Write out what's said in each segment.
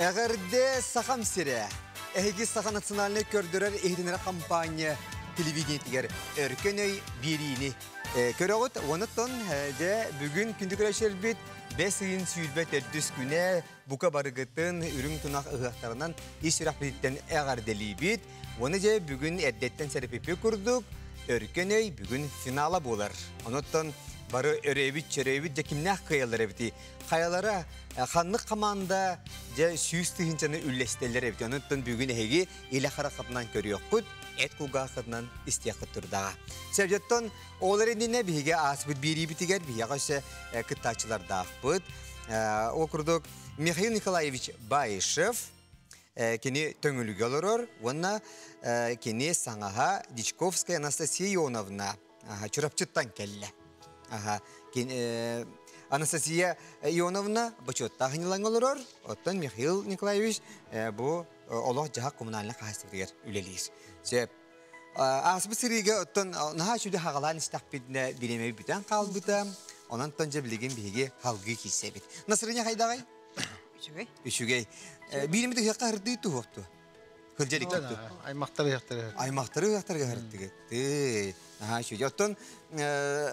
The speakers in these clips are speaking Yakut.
Эҕэрдэ Сахам сирэ! Эһиги Саха национальнай көрдөрөр иһитиннэрэр хампаанньа телевидениетигэр Өркөн өй биэриини көрөҕүт. Онуттан дьэ бүгүн күндү көрөөччүлэрбит бэс ыйын 24 күнэ бука барыгытын үрүҥ тунах ыһыахтарынан ис сүрэхпититтэн эҕэрдэлиибит. Уонна дьэ бүгүн эрдэттэн сэрэпиппит курдук Өркөн өй бүгүн финала буолар. Онуттан бары өрөөбүт чөрөөбүт дьэ кимнээх кыайаллар эбитий? Хайалара ханнык хамаанда дьэ 100 тыһыынчаны үллэстэллэр эбит. Онуттан бүгүн эһиги илэ хараххытынан көрүөххүт, эт кулгааххытынан истиэххит турдаҕа. Сөбдьөттөн ол эрэнинэ биһиги ааспыт биэриибитигэр биһиэхэ өссө кыттааччылардаахпыт. Ол курдук Михаил Николаевич Баишев кини Төҥүлүгэ олорор уонна кини саҥаһа Дичковская Анастасия Ионовна Чурапчыттан кэллэ. Анастасия Ионовна бочуоттаах ньылаҥ олорор, оттон Михаил Николаевич бу олох-дьаһах коммунальнай хаһаайыстыбатыгар үлэлиир. Сөп. Ааспыт сырыыга оттон наһаа үчүгэй хаҕалаан истэхпитинэ бириэмэ бүтэн хаалбыта. Онон тон дьэ билигин биһиги халгыы киирсэбит. Насырыня хайдаҕай? Үчүгэй. Үчүгэй. Бииримит ыһыахха хардыы туһуохту. Хылдьа иликтэр. Аймактары ыһыахтары. Аймактары ыһыахтарга хардыгыт. Наһаа үчүгэй. Оттон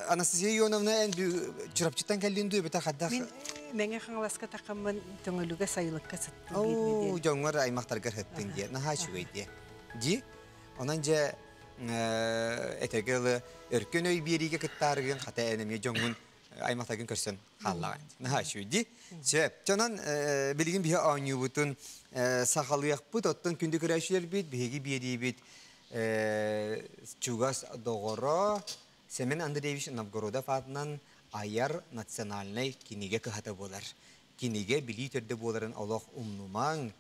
Анастасия Ионовна эн Чурапчыттан кэллин дуу эбэтэр хайдах? Мин Мэҥэ Хаҥаласка тахаммын Төҥүлүгэ сайылыкка сыттым. Оо, дьоҥҥор аймактаргар сыттын диэ. Наһаа үчүгэй диэ. Ди. Онон дьэ этэгэ ылы өркөн өй биэриигэ кыттаарыгын хата эн эмиэ дьоҥҥун аймактаргын көрсөн хааллаҕын. Наһаа үчүгэй дии. Сөп. Онон билигин биһи оонньуубутун сахалыахпыт, оттон күндү көрөөччүлэрбит биһиги биэриибит чугас доҕоро Семен Андреевич Новгородов аатынан айар национальнай кинигэ кыһата буолар. Кинигэ билии төрдө буоларын олох умнумаҥ,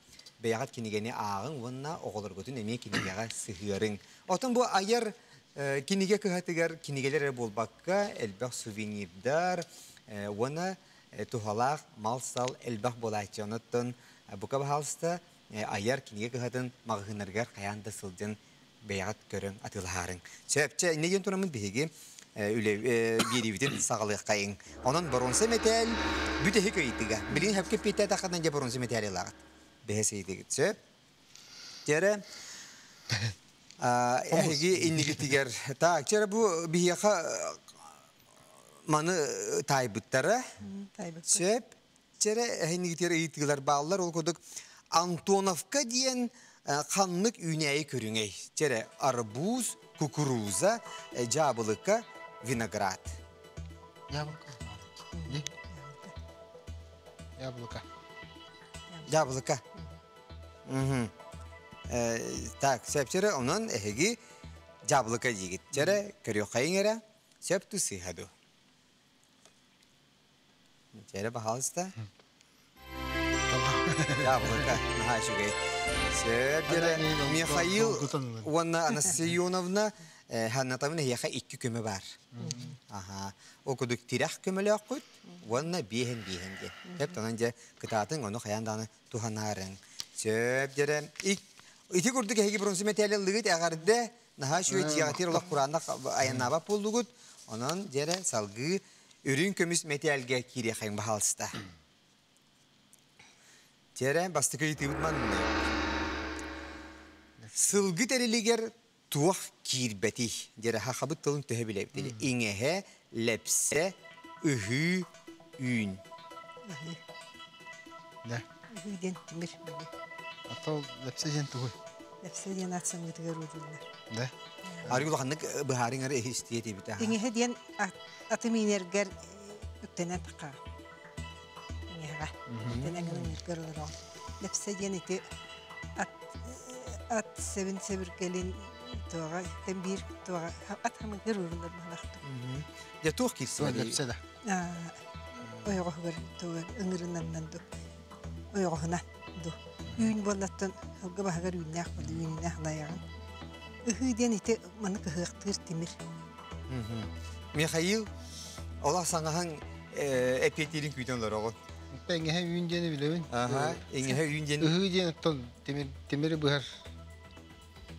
бэйэҕит кинигэни ааҕыҥ уонна оҕолоргутун эмиэ кинигэҕэ сыһыарыҥ. Оттон бу айар кинигэ кыһатыгар кинигэлэр эрэ буолбакка, элбэх сувенирдар уонна туһалаах мал-сал элбэх буолааччы. Онуттан бука баһаалыста айар кинигэ кыһатын маҕаһыыннарыгар хайаан да сылдьан бэйэҕит көрөн атыылаһаарыҥ. Сөп, чэ, инньэ диэн тураммыт биһиги үлэ биэриибитин саҕалыаххайыҥ. Онон боруонса мэтээл бүтэһик ыйытыга. Билигин сөпкө эппиэттээтэххинэ дьэ боруонса мэтээл ылаҕыт. Бэһис ыйытыгыт. Сөп. Тиэрэ эһиги иннигитигэр так, чэрэ бу биһиэхэ маны таайбыттара. Сөп. Чэрэ эһинигитигэр ыйытыылар бааллар. Ол курдук Антоновка диэн ханнык үүнээйи көрүҥэй? Чэрэ арбуз, кукуруза, дьаабылыка, виноград. Яблоко. Яблоко. Яблоко. Так, сөп чэрэ, онон эһиги дьаабылыка диигит. Чэрэ, көрүөххэйиҥ эрэ, сөп ту сыыһа ду. Чэрэ, пожалуйста. Яблоко. Наһаа үчүгэй. Сөп дьэрэ. Михаил уонна Анастасия Ионовна Ханнатабын эһиэхэ икки көмө бар. Аха. Ол курдук тирэх көмөлөөххүт уонна биэһин биэһин диэн. Сөп онон дьэ кытаатыҥ ону хайаан даҕаны туһанаарыҥ. Сөп дьэрэ. Ити курдук эһиги бронза мэтээли ыллыгыт эҕэрдэ наһаа үчүгэй дьиэҕитигэр олох кураанах айаннаабат буоллугут. Онон дьэрэ салгыы үрүҥ көмүс мэтээлгэ киириэхэҥ баһаалыста. Дьэрэ бастакы ыйытыыбыт маннык. Сылгы тэрилигэр туох киирбэтий? Дьэрэ хахабыт тылын төһө билэбит? Иҥэһэ, лэпсэ, ыһыы, үүн. Да. Ыһыы диэн тимир били. А то лэпсэ диэн тугуй? Лэпсэ диэн ат самыытыгар ууруллар. Да. Арыы улаханнык быһаарыҥ эрэ истиэ этибит. Иҥэһэ диэн аты миинэргэр үктэнэн тахха. Иҥэһэҕэ. Үктэнэн гынан олороҕун. Лэпсэ диэн ити ат ат сэбин сэбиргэлин туоҕа тэн биир туоҕа ат хамыытыгар ууруллар быһалаахтык. Дьэ туох киирсибэт? Лэпсэ да. Ойоҕоһугар тугар ыҥырынаннан ду ойоҕоһуна ду үүн буоллаттан сылгы баһыгар үүннээх буолла үүннээх лайаҕын ыһыы диэн ити маны кыһыахтыыр тимир. Михаил, олох саҥаһаҥ эпиэтиирин күүтэн олороҕун. Иҥэһэ үүн диэни билэбин. Аха, иҥэһэ үүн диэн. Ыһыы диэн оттон тимир тимири быһар.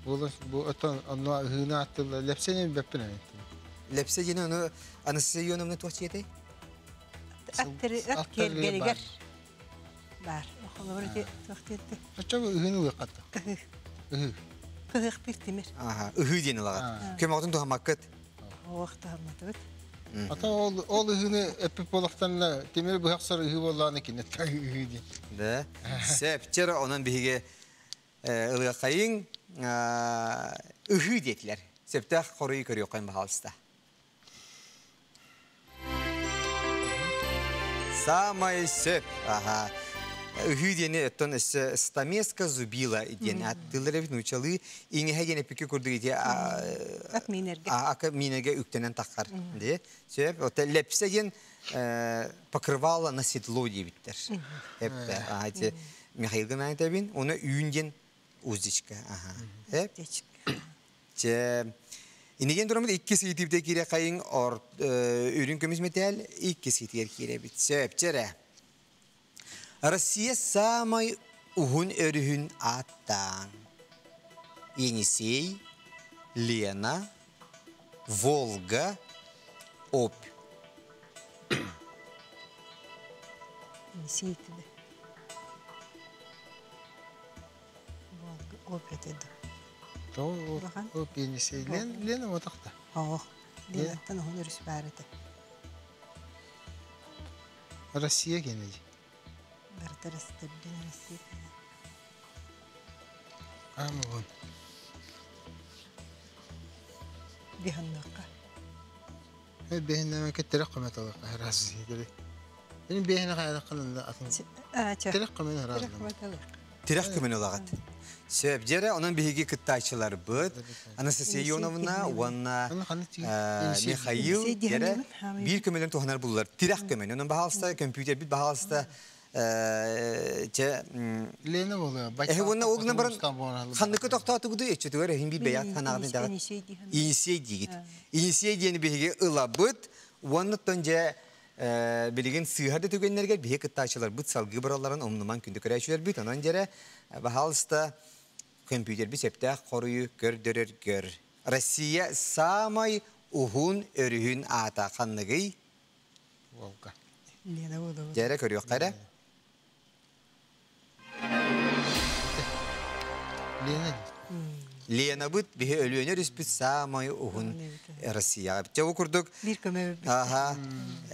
Буолар бу оттон онно ыһыыны ааттыыллар. Лэпсэ диэн билбэппин эбит. Лэпсэ диэн ону Анастасия Ионовна туох дьиэтэй? Ат киэргэлигэр. Бар. Холобур ити туох диэтти? Оччо ыһыыны ылыаххатта. Ыһыы. Ыһыы. Кыһыахтыыр тимир. Аха, ыһыы диэн ылаҕыт. Көмөҕүтүн туһаммаккыт. Ох, туһамматыбыт. Ата ол ол ыһыыны эппит буолахтарына тимир быһахсар ыһыы буоллаҕына киниттэн ыһыы диэн. Да. Сөп, чэр онон биһиги ылыаххайыҥ ыһыы диэтилэр. Сөптөөх хоруйу көрүөххүн баһаалыста. Самай сөп. Аха. Ыһыы диэни оттон өссө стамеска зубила диэн аттыылар эбит нуучалыы иҥэһэ диэн эппикки курдук ити Ат миинэргэ. Ака миинэргэ үктэнэн таххар. Ди. Сөп. Оттон лепсе диэн покрывало на седло диэбиттэр. Эппэ. А ити Михаил Геннадьевич оны үүн диэн уздечка. Аха. Эп. Чэ, инигин тураммыт иккис ыйытыыбыта киирэ хайыҥ ор үрүҥ көмүс мэтээл иккис ыйытыгар киирэбит. Сөп, чэрэ. Россия саамай уһун өрүһүн ааттаан. Енисей, Лена, Волга, Обь. Енисей тебе. Волга, Обь это да. То Обь Енисей. Лена отақта. Ох, Ленаттан уһун өрүс баар этэ. Россия кенеди. Барыта Россия Россия. Амон. Биханнакка. Бэһиннэме кеттерек көмөт алык Россия. Benim бэһине кайда кылында атын. Терек көмөн разы. Тирэх көмөн олагат. Сөп, дьэрэ, онон биһиги кыттааччыларбыт Анастасия Ионовна уонна Михаил дьэрэ биир көмөлөн туһанар буллар. Тирэх көмөн. Онон баһаалыста компьютербит баһаалыста чэ Лена болуя. Эһи уонна ол гынан баран ханныкка тохтоотугуду өччөтүгэр эһин биир бэйэт санааҕын даҕат. Енисей диигит. Енисей диэни биһиги ылабыт уонна оттон дьэ билигин сыыһа да түгэннэргэ биһи кыттааччыларбыт салгыы баралларын умнуман күндү көрөөччүлэрбит. Онон дьэрэ баһаалыста компьютербит сөптөөх хоруйу көрдөрөр көр. Россия самай уһун өрүһүн аата ханныгый? Волга. Лена болуга. Дьэрэ көрүөххэ эрэ. Лена. Ленабыт биһи Өлүөнэ өрүспүт саамай уһун Россияҕа. Чэ бу курдук Биир көмө аха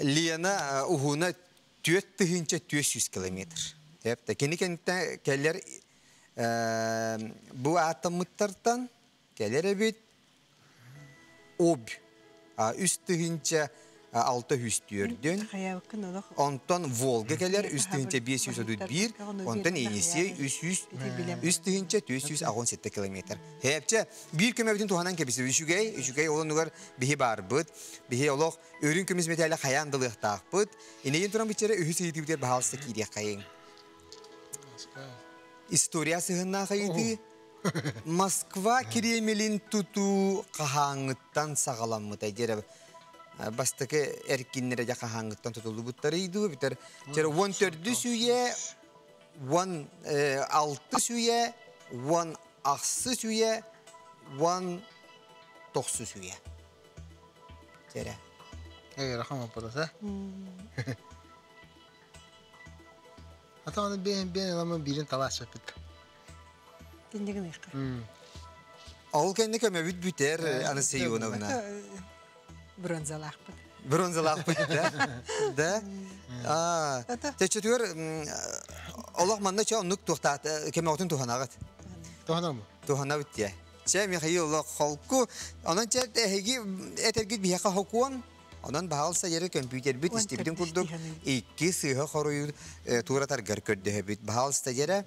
Лена уһуна 4400 километр. Тэп кини кэнтэ кэлэр бу ааттаммыттартан кэлэр эбит Обь 3604 Онтон Волга кэлэр 3531, онтон Енисей 300 3487 километр. Хэпчэ биир көмөбүтүн туһанан кэбисэ үчүгэй, үчүгэй олонугар биһи барбыт, биһи олох өрүн көмүс металле хайаан дылыахтаахпыт. Инегин туран бичэрэ үһүс ыйытыыбытыгар баһаалыста киириэххэйиҥ. История сыһыннаах ыйытыы. Москва Кремлин тутуу хаһааҥҥыттан саҕаламмыта диэрэ бастакы эркиннэрэ дьэ хаһааҥҥыттан тутуллубуттар ыйдуу бүтэр чэр уон төрдүс үйэ уон алтыс үйэ уон ахсыс үйэ уон тохсус үйэ чэрэ Эй, рахам вопрос, а? Ата аны бэйэн бэйэн ыламын биирин талаас сөппүт. Тиннигин ыйка. Ол кэннэ көмөбүт бүтэр, Анастасия Ионовна. Бронзалаахпыт. Бронзалаахпыт да. Да. Аа. Тэччөтүгэр олох манна чэ оннук туохтаат кемөҕүтүн туһанаҕыт. Туһанамы? Туһанабыт дии. Чэ Михаил олох холку. Онон чэ эһиги этэргит биһиэхэ хокуон. Онон баһаалса yeri компьютербит истибитин курдук икки сыыһа хоруйу туратаргар көрдөһөбүт. Баһаалыста дьэрэ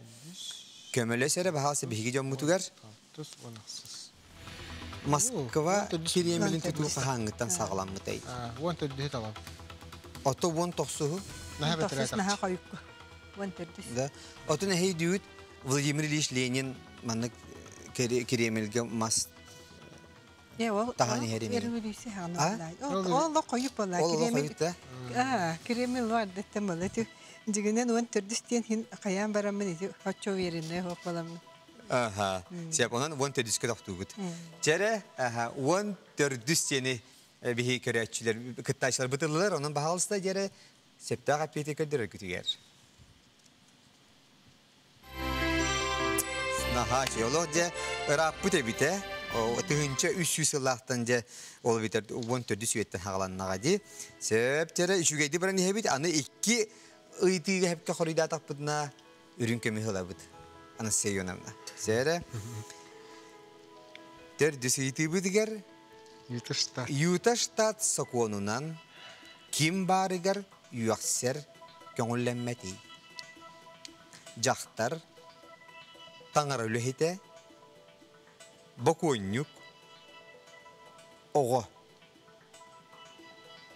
көмөлөс эрэ баһаалса биһиги дьоммутугар. Москва Кремлин тутуу хаһааҥҥыттан саҕаламмытай? Уон төрдүһү талам. Ото уон тохсуһу? Наһаа бэтэрээ Наһаа хойукку. Уон төрдүс. Да. Отун эһэй Владимир Ильич Ленин маннык Кремльгэ мас таһан иһэрин. Ол хойук буолла. Ол хойук да? Кремль бар деттем буолла. Дьигинен уон төрдүс диэн хин хайаан бараммын ити оччо уверенный хоп боламмын. Аха. Сеп онон уон төрдүскэ тохтуубут. Чэрэ, аха, уон төрдүс диэни биһи көрөөччүлэр кыттааччылар бытыллылар, онон баһаалыста дьэрэ септаах эппиэти көрдөрөр күтүгэр. Наһаа олох дьэ ырааппыт эбит ээ. 1300 сыллаахтан дьэ ол эбитэр 14 үйэттэн хаҕаланнаҕа дии. Сөп дьэрэ үчүгэйдик баран иһэбит. Аны икки ыйытыыга хэпкэ хоруйдаатахпытына үрүҥ көмүс ылабыт. Анастасия Ионовна. Сэрэ. Төрдүс ыйытыыбытыгар Юта штат. Юта штат сокуонунан ким баарыгар үөхсэр көҥүллэммэтий? Дьахтар, таҥара үлэһитэ, бокуонньук, оҕо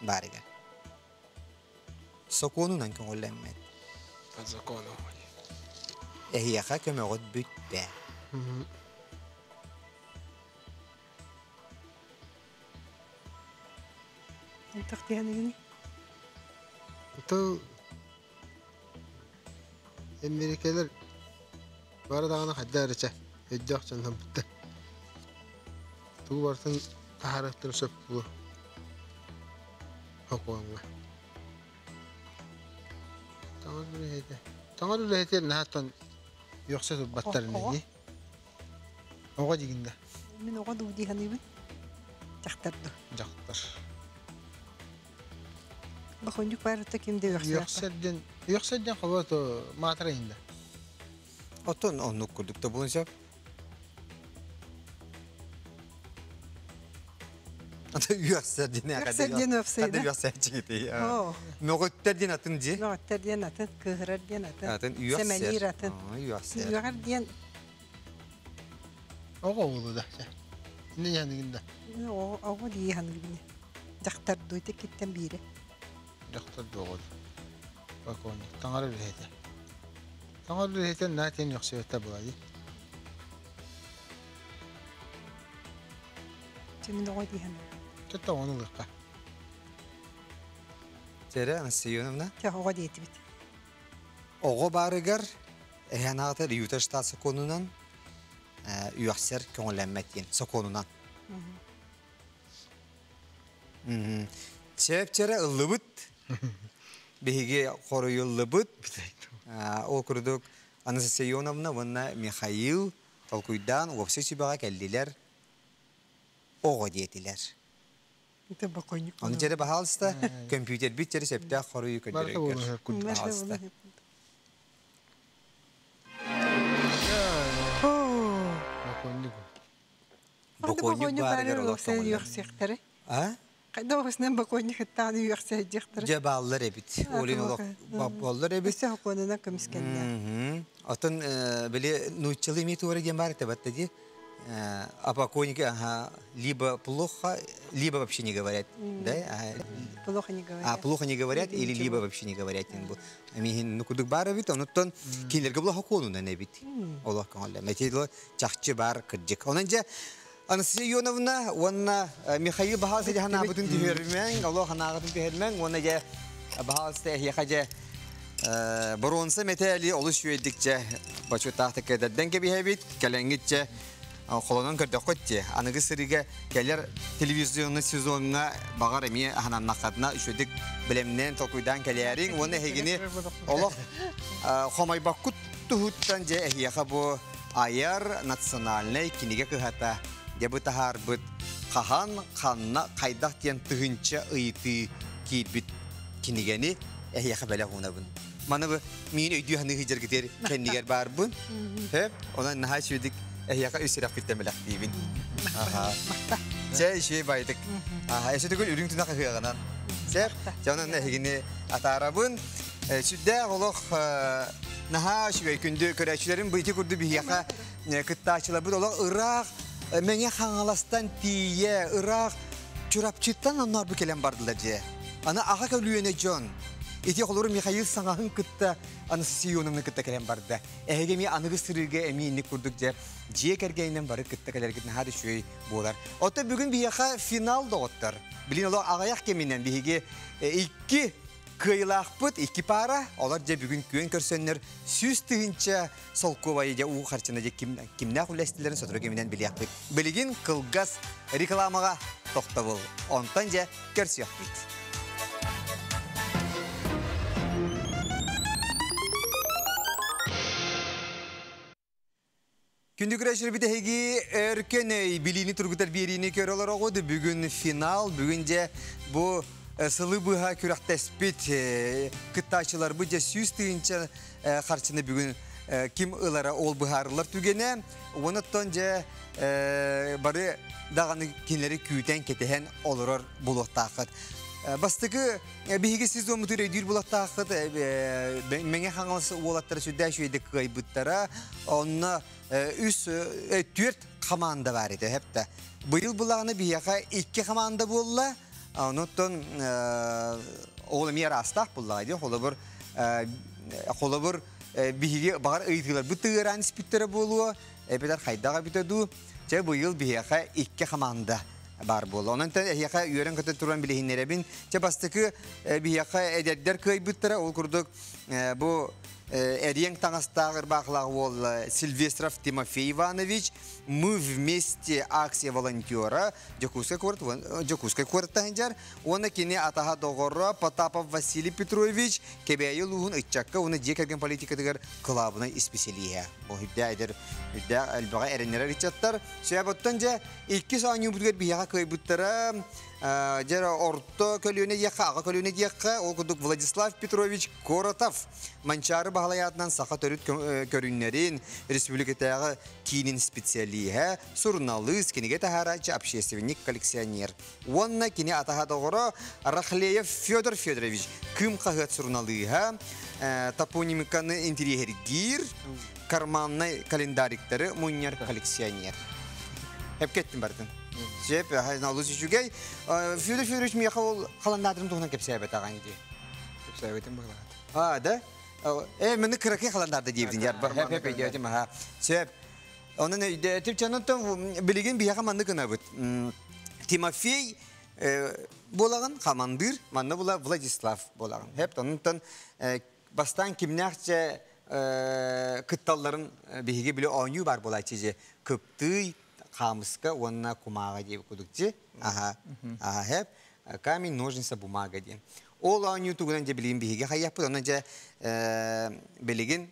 баарыгар. Сокуонунан көҥүллэммэт. По закону. Эһиэхэ көмөҕүт бүттэ. Тахтыһаныгыный? Тыл Эмиэрикэлэр бары даҕаны хайда эрэ чэ өйдөөх дьоннор бүттэ. Тугу барытын таһаарыахтарын сөп буолуо сокуоҥҥа. Таҥара үлэһитэ. Таҥара үлэһитэ наһааттан үөхсэ турбаттар ини. Оҕо дигин да. Мин оҕо дуу дии саныыбын. Дьахтар дуу. Дьахтар. Бохонньук баарыта ким да үөхсэр. Үөхсэр диэн үөхсэр диэн холобур то маатара иһинде. Оттон оннук курдук да буолуон сөп. Үөхсэр диэн Үөхсэр диэн үөхсэйдэ. Үөхсээччигитий. Мөҕүттэр диэн атын дии. Мөҕүттэр диэн атын, кыыһырар диэн атын. Атын үөхсэр. Сэмэлиир атын. Үөхсэр. Үөҕэр диэн Оҕо уолу да. Инне яныгын да. Оҕо дии ханыгын. Дьахтар дуйта киттен биире. Дьахтар дуоҕу. Покойник. Таҥара үлэһитэ. Таҥара үлэһитэ наатен үөхсүбэтэ буолай. Чимин оҕо дии ханыгын. Төттө оҕону ылыахха. Тере Анастасия Ивановна. Чэ оҕо диэтибит. Оҕо баарыгар эһэн аҕата Юта штат сокуонунан үөхсэр көҥүллэммэт диэн сокуонунан. Чэп-чэрэ ыллыбыт. Биһиги хоруйуллубут. Ол курдук Анастасия Ионовна уонна Михаил толкуйдаан уопсай сүбэҕэ кэллилэр. Оҕо диэтилэр. Ону дьэрэ баһаалыста компьютербит дьэрэ сөптөөх хоруйу көрдөрөр. Баһаалыста. Бокуонньук баарыгар олох үөхсүөхтэрэ. А? Хайда оҕусунан бокуонньук ыттаҕына үөхсэйдиэхтэрэ. Дьэ бааллар эбит. Олин олох боллар эбит. Өссө хокуонунан көмүскэннэ. Отон били нууччалыы эмиэ туора диэн баар этэ батта дии. А покойники, ага, либо плохо, либо вообще не говорят, да? Плохо не говорят. А, плохо не говорят или либо вообще не говорят. Миһин ну курдук баар эбит, онуттан кинилэргэ була хокуонунан эбит. Олох көҥүллэ. Метило чахчы бар кырдьык. Онон дьэ Анастасия Ионовна уонна Михаил Баһаалыста дьэ ханаабытын түһэрмэҥ, олох ханаағытын түһэрмэҥ уонна дьэ Баһаалыста эһиэхэ дьэ боруонса мэтээли олус үөйдик дьэ бочуоттаахтык кэдэрдэн кэбиһэбит, кэлэҥҥит дьэ холонон көрдөххүт дьэ аныгы сырыыга кэлэр телевизионный сезоҥҥа баҕар эмиэ аһананнаххытына үчүгэйдик бэлэмнээн толкуйдаан кэлээриҥ уонна эһигини олох хомойбоккут туһуттан дьэ эһиэхэ бу айар национальнай кинигэ кыһата дьэ бу таһаарбыт хаһан ханна хайдах диэн тыһыынча ыйытыы киирбит кинигэни эһиэхэ бэлэх уунабын. Маны бу миин өйдүү саныы сылдьаргытыгар кэннигэр баарбын. Хөп, онон наһаа үчүгэйдик эһиэхэ үс сүрэхпиттэн бэлэхтиибин. Аха. Чэ, үчүгэй байдык. Аха, өссө төгүл үрүҥ тунах ыһыаҕынан. Сеп, дьэ онон эһигини атаарабын. Сүрдээх олох наһаа үчүгэй күндү көрөөччүлэрим бу ити курдук биһиэхэ кыттааччыларбыт олох ыраах Мэҥэ Хаҥаластан тиийэ ыраах Чурапчыттан онноор кэлэн бардылар дьэ. Аны аҕа көлүөнэ дьон ити холору Михаил саҥаһын кытта Анастасия Ионовна кытта кэлэн барда. Эһиги эмиэ аныгы сырыыга эмиэ инник курдук дьэ дьиэ кэргэнинэн бары кытта кэлэргит наһаа да үчүгэй буолар. Оттон бүгүн биһиэхэ финал доҕоттор. Билин олох аҕыйах кэминэн биһиги икки кыайыылаахпыт икки паара. Олор дьэ бүгүн күөн көрсөннөр 100 000 солкуобайы дьэ уу харчыны дьэ ким, кимнээх үллэстилэрин сотору кэминэн билиэхпит. Билигин кылгас рекламаҕа тохтобул. Онтон дьэ көрсүөхпүт. Күндү көрөөччүлэрбит эһиги өркөн өй билиини тургутар биэриини көрө олороҕут. Бүгүн финал, бүгүн дьэ бу сылы быһа күрэхтэспит кыттааччыларбыт дьэ 100 000 харчыны бүгүн ким ылара ол быһаарыллар түгэнэ. Онон дьэ бары даҕаны кинилэри күүтэн кэтэһэн олорор буолуохтааххыт. Бастакы биһиги сезоммутугар өйдүүр буолуохтааххыт Мэҥэ Хаҥалас уолаттара сүрдээх үчүгэйдик кыайбыттара. Онно үс түөрт команда бар ити хепте. Быйыл булаҕына биһиэхэ икки команда буолла. Онуттан ол эмиэ араастаах буллаҕа дии. Холобур, холобур биһиги баҕар ыйытыыларбыт тыгыраан испиттэрэ буолуо, эбэтэр хайдах эбитэ дуу. Чэ быйыл биһиэхэ икки команда бар буолла. Онон эһиэхэ үөрэн көтөн туран билиһиннэрэбин. Чэ бастакы биһиэхэ эдэрдэр кыайбыттара. Ол курдук бу эриэҥ таҥастаах ырбаахылаах уол Сильвестров Тимофей Иванович, «Мы вместе» акция волонтера, Дьокуускай куорат, Дьокуускай куораттан дьар, уонна кини атаһа доҕоро Потапов Василий Петрович, Кэбээйи улууһун ыччакка уонна дьиэ кэргэн политикатыгар кылаабынай исписэлииһэ. Бу үрдээх эдэр, үрдээх элбэҕи эрэннэрэр ыччаттар. Сөп дьэ иккис оонньуубутугар биһиэхэ кыайбыттара дьэ орто көлүөнэ диэххэ, аҕа көлүөнэ диэххэ, ол курдук Владислав Петрович Коротов Манчаары Баһылай аатынан саха төрүт көрүҥнэрин республикатааҕы киинин специалиһа, суруналыыс, кинигэ таһаарааччы, общественник, коллекционер. Уонна кини атаһа доҕоро Рахлеев Федор Федорович, Кыым хаһыат суруналыыһа, топонимиканы интириэһиргиир, карманнай календариктары мунньар коллекционер. Эпкеттин бардын. Сөп, олус үчүгэй. Федор Федорович миэхэ ол халандаадырын туһунан кэпсээбэт аҕаҥ дии. Кэпсээбэтим быһылаат. А, да? Мені кыракый халандаарды диэбитин ярба. Хеп хеп өйдөөтүм аха. Сөп. Онон өйдөөтүм чонон билигин биһиэхэ маннык гынабыт. Тимофей буолаҕын хамандыыр, манна була Владислав буолаҕын. Хеп онтон бастаан кимнээхчэ кытталларын биһиги биле оонньуу бар буолааччы же кыптыый, хаамыска уонна кумааҕа диэбит кудук же. Аха. Аха хеп камень, ножница, бумага диэн. Ол оонньуу тугунан дьэ билигин биһиги хайыахпыт, онон дьэ билигин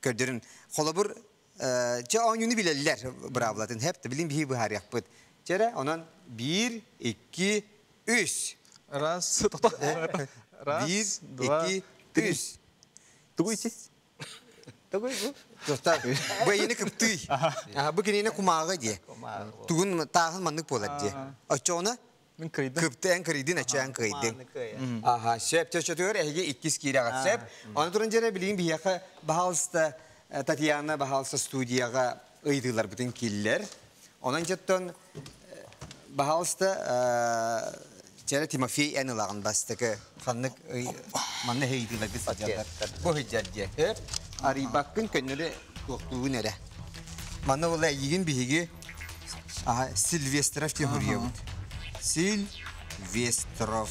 көрдөрүн. Холобур, чэ оонньууну билэллэр быраабылатын хеп, билигин биһиги быһаарыахпыт. Чэрэ, онон биир, икки, үс. Раз, раз, Биир, два, икки, три. Үс. Тугуй ити? Тугуй бу? Достар, бу эйини кыптый. Бу кинини кумааҕы дии. Тугун тааһын маннык буолар дии. Оччоҕуна Мин кыйдым. Кыпты эн кырыйдын, ача эн кыйдын. Аха, сөп, чөчөтүгэр эһиги иккис киирэҕит сөп. Аны туран дьэрэ билигин биһиэхэ баһаалыста Татьяна баһаалыста студияҕа ыйытыыларбытын киллэр. Онон дьоттон баһаалыста чэрэ Тимофей эн ылаҕын бастакы ханнык манна ыйытыыларгыт сылдьаллар. Бу сылдьар диэ. Сөп. Арыйбаккын көннөрү туохтуугун эрэ. Манна була эйигин биһиги Сильвестров диэн суруйабыт. Сильвестров.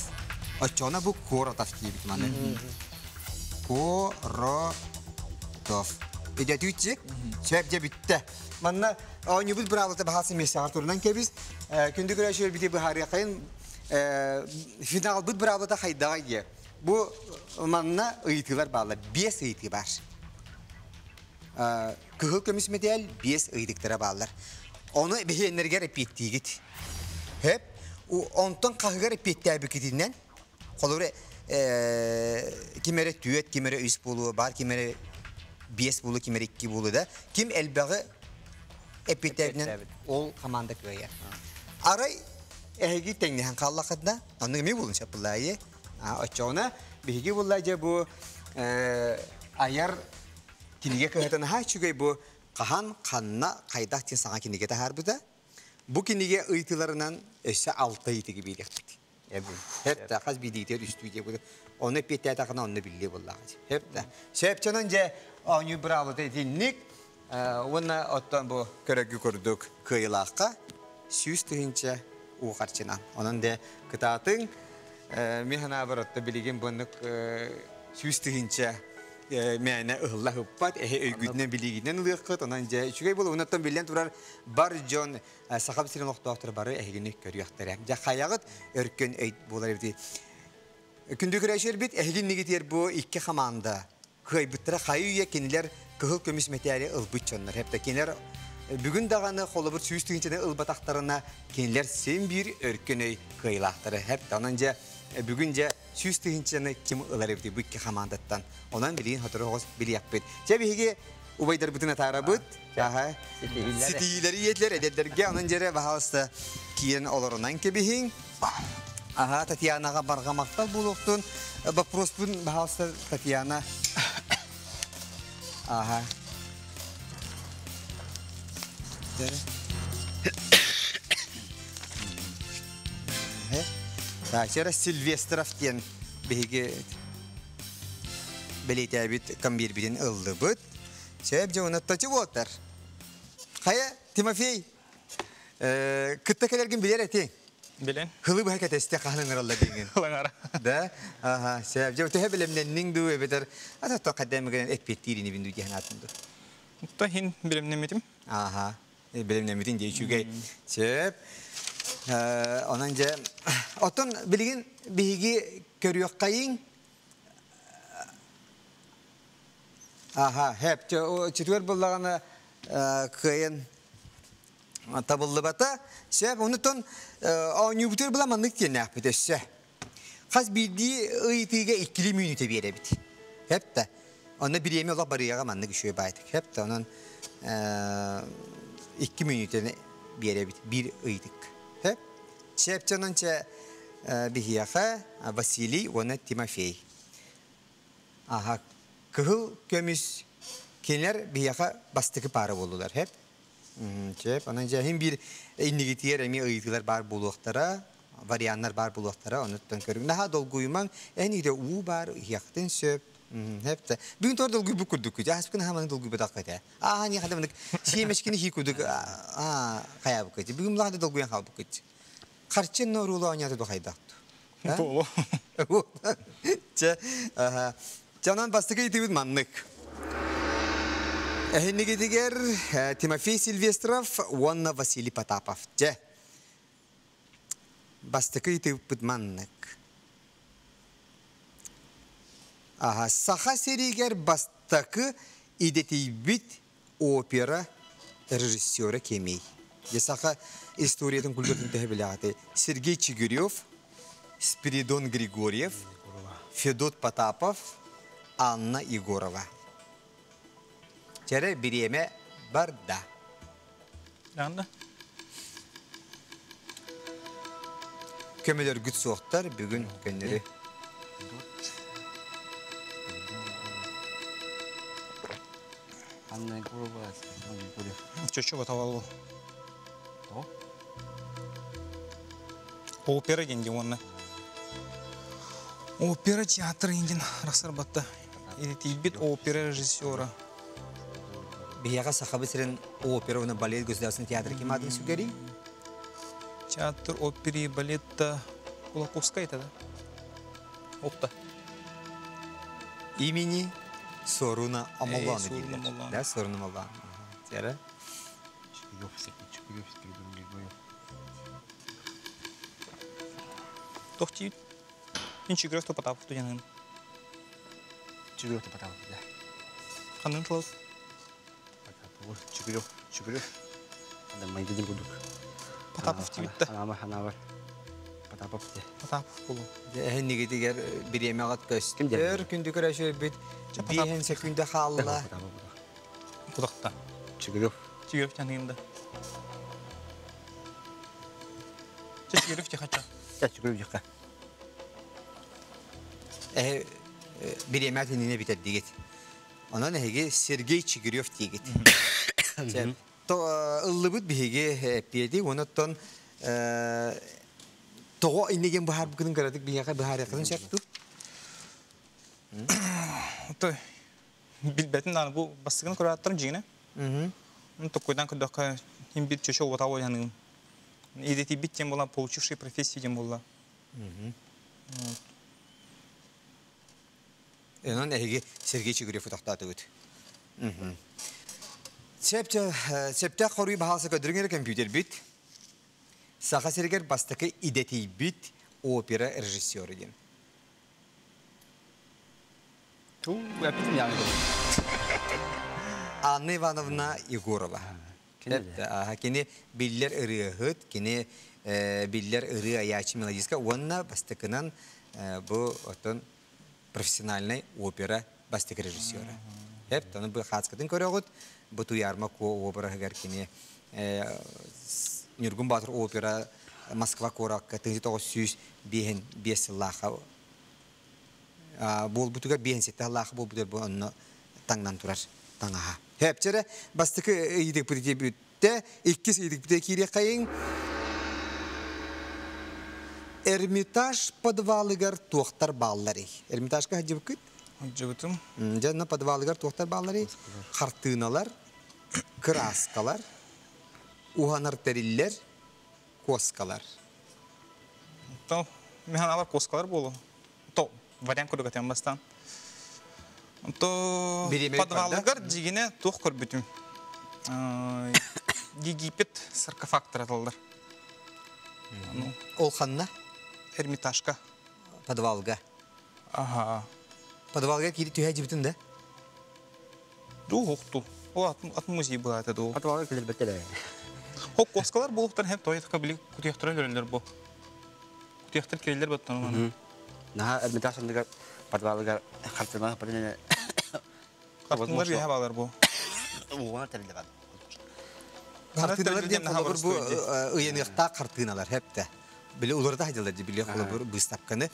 Оччоҕуна бу Коротов диэбит маны. Коротов. Идэтүүтчик. Сөп дьэ бүттэ. Манна оонньуубут быраабылата баһаасы миэстэҕэр турунан кэбис. Күндү көрөөччүлэр бити быһаарыахайын финалбыт быраабылата хайдаҕай диэ. Бу манна ыйытыылар бааллар. Биэс ыйытыы бар. Кыһыл көмүс мэтээл биэс ыйытыктара бааллар. Ону биһиэннэригэр эпиэттиигит. Хөп, онтон хаһыгар эпиэттээбикитинэн, холобур ким эрэ түөт, ким эрэ үс буолуо, бар ким эрэ биэс буолуо, ким эрэ икки буолуо да, ким элбэҕи эпиэттээбитинэн ол команда кыайар. Арай эһиги тэҥнэһэн хааллаххытына, оннук эмиэ буолун сөп буллаайы. Оччоҕуна биһиги булла дьэ бу айар кинигэ кыһатын аһаа үчүгэй бу хаһан, ханна, хайдах диэн саҥа кинигэ таһаарбыта. Бу кинигэ ыйытыыларынан өссө алта ыйытыгы биэриэхпит. Хеп хас биирдиитигэр үстүү диэ буду. Ону эппиэттээтэххинэ онно биллиэ буоллаҕа. Хеп да. Сөп дьэ оонньуу быраабылата итинник. Уонна оттон бу көрөгү курдук кыайылаахха 100 000 уу харчынан. Онон де кытаатыҥ мин санаабар отто билигин bunнук 100 000 мээнэ ыһылла ыппат, эһэ өйгүтүнэн билигинэн ылыаххыт, онон дьэ үчүгэй буолу. Онон биллэн турар бар дьон Саха сирин олохтоохторо бары эһигини көрүөхтэрэ. Дьэ хайаҕыт өркөн өй буолар эбит. Күндү көрөөччүлэрбит, эһигин бу икки команда кыайбыттара хайы үйэ кинилэр кыһыл көмүс мэтээли ылбыт дьоннор. Хепте кинилэр Бүгүн даҕаны холобур 100 тыһыынчаны ылбатахтарына, кинилэр син биир өркөн өй кыайыылаахтара. Хэп, онон дьэ бүгүн дьэ 100 тыһыынчаны ким ылар эбит бу икки хамаандаттан. Онон билигин сотору соҕус билиэхпит. Чэ, биһиги убайдарбытын атаарабыт. Аха. Ситиһиилэри иэтилэр эдэрдэргэ, онон дьэрэ баһаалыста киирэн олорунан кэбиһиҥ. Аха, Татьянаҕа барҕа махтал буолуохтун. Вопроспун баһаалыста, Татьяна. Аха. Дьэрэ. Так, Сильвестров диэн биһиги бэлиэтээбит конвербитин ыллыбыт. Сөп дьоҥунат тачы буолтар. Хайа, Тимофей, кытта кэлэргин билэр этиҥ. Билэн. Хылы быһа кэтэсте хаһан ыҥыралла диҥин. Ылаҥара. Да? Аха, сөп. Дьэ, төһө билэмнэнниҥ дуу, эбэтэр ата қаддамыгынан эппиэттиирини бин дуу диэн атын дуу. Та хин билемнеметим. Аха, билэмнэммитин дии үчүгэй. Сөп. Онон дьэ, оттон билигин биһиги көрүөххэйиҥ. Аха, хэп, четвер буллаҕына кыайын табыллыбата. Сөп, онутон оонньуубутугар була маннык диэннээхпит өссө. Хас биирдии ыйытыыга иккили мүнүүтэ биэрэбит. Хэп та. Онно бириэми олох барыаҕа маннык үчүгэй баайтык. Хэп та, онон 2 мүнүүтэни биэрэбит биир ыйытык. Хэп. Чэп, онон чэ биһиэхэ Василий уонна Тимофей. Аха, кыһыл көмүс кинилэр биһиэхэ бастакы паара буоллулар. Хэп. Чэп, онон дьэһин биир иннигитигэр эмиэ ыйытыылар баар буолуохтара, варианнар баар буолуохтара, онуттан көрүҥ. Наһаа долгуйумаҥ, эн иде уу баар, иһиэхтин сөп. Хэп та. Бүгүн тор долгуйбут курдук күтэ, аспыкын хаманы долгуйбатах көтэ. Аа, не хадамнык сиэмэшкини хии курдук аа хаябык көтэ. Бүгүн млаһада долгуйан хаалбыт көтэ. Харчын норуула оонньоото ду хайдахту. Боло. Чэ, аха. Чанан бастакы ыйытыыбыт маннык. Эһиннигитигэр Тимофей Сильвестров уонна Василий Потапов. Дьэ, бастакы ыйытыыбыт маннык. Аха, Саха сиригэр бастакы идэтийбит опера режиссера кимий? Дьэ, саха историятын культуратын төһө билэҕитий? Сергей Чигирев, Спиридон Григорьев, Федот Потапов, Анна Егорова. Чэрэ бириэмэ барда. Анда. Көмөлөргүт суохтар бүгүн көннөрү. Анна Егорова, Спиридон Григорьев. Чөчө батавал. То? Опера деньги онна. Опера театр индин рахсар батта. Идэтийбит опера режиссера. Биһиэхэ Сахабыт сирин опера уонна балет государственный театр ким аатын сүгэрий? Театр оперы и балета Кулаковская это, да? Опта. Имени Соруна Омоллоона Соруна дииллэр. Омоллоона. Да, Соруна Омоллоон. Тиэрэ. Чигирев, Чигирев, Спиридон Григорьев. Тохти. Ин Чигирев то Потапов тудянын. Чигирев то Потапов, да. Ханын тылыз. Потапов, Чигирев, Чигирев. Адам майдыдын кудук. Потапов тибитте. Ханама, ханабар. Потапов де. Потапов болу. Эһиннигитигэр бириэмэҕит Ким көстөр, күндү көрөшөбүт. Потапов. 5 секунда хаалла. Потапов. Кудакта. Чигирев. Чигирев тянында. Чигирев тихача. Чигирев жакка. Э бириэмэ тинine битер дигит. Онон эһиги Сергей Чигирев тигит. То ыллыбыт биһиги эппиэти, онуттан тоҕо иннеген баһар бүгүн каратык биһиэхэ баһарыахын сөптү. То билбетин аны бу бастыгын көрөттөрүн жигине. Токойдан көрдөккө хим бир чөчө отау янын. Идэтийбит тем була, получивший профессию тем була. Онон эһиги Сергей Чигирев тохтоотугут. Септе септе хоруй баһаалыста көрдөрүҥ компьютер бит. Саха сиригэр бастакы идэтийбит опера режиссеры диэн. Ту, эппитим яны. Анна Ивановна Егорова. Кини биллэр ырыаһыт, кини биллэр ырыа айааччы мелодистка уонна бастакынан бу оттон профессиональный опера бастакы режиссера. Эп, тону бу хааскатын көрөҕүт, бу Туйаарма Куо обраһыгар кини Ньургун Баатыр опера Москва куоракка 1905 сыллаахха буолбутугар 57 сыллаахха буолбутугар бу онно таҥнан турар таҥаһа. Хэпчэрэ бастакы ыйытыкпыт бүттэ, иккис ыйытыкпыт киириэххэйиҥ. Эрмитаж подвалыгар туохтар баалларый? Эрмитажка сылдьыбыккыт? Сылдьыбытым. Дьэ, онно подвалыгар туохтар баалларый? Хартыыналар, кырааскалар, уһанар тэриллэр, куоскалар. То, механалар куоскалар буолу. То, вариант курдук этэн бастаан. То, подвалыгар дьигине туох көрбүтүм. Египет саркофагтар аталлар. Ол ханна? Эрмитажка. Подвалга. Ага. Подвалга киири түһэ дьибитин да? Ду хоқту. О ат музей была это ду. Подвалга килербеттер. Хок коскалар болуктар хеп той били кутуяктар өлөрөлөр бу. Кутуяктар кирелер баттан. Наха Эрмитаж андыгар подвалыгар хартыма парыны. Хартыналар бу балар бу. Уона териле бар. Хартыналар диэн холобур бу ыйаныахтаах хартыналар хепте. Били уларда хадылар ди били холобур быыстапканы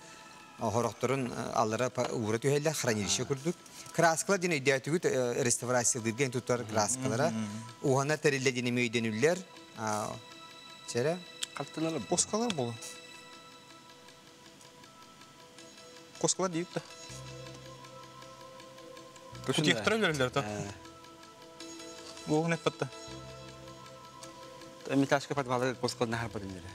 хорохторун аллара уура түһэллэр хранилище курдук. Краскалар диэн өйдөөтүгүт реставрациялыырга туттар краскалара. Уһана тэриллэ диэн эми өйдөнүллэр. Чэрэ? Хартыналар Коскалар болу. Коскалар дейік та. Кутуяктар өлөрөлөр та. Буоҕун эппэтта. Эрмитажка подвалы коскал нахар барыннары.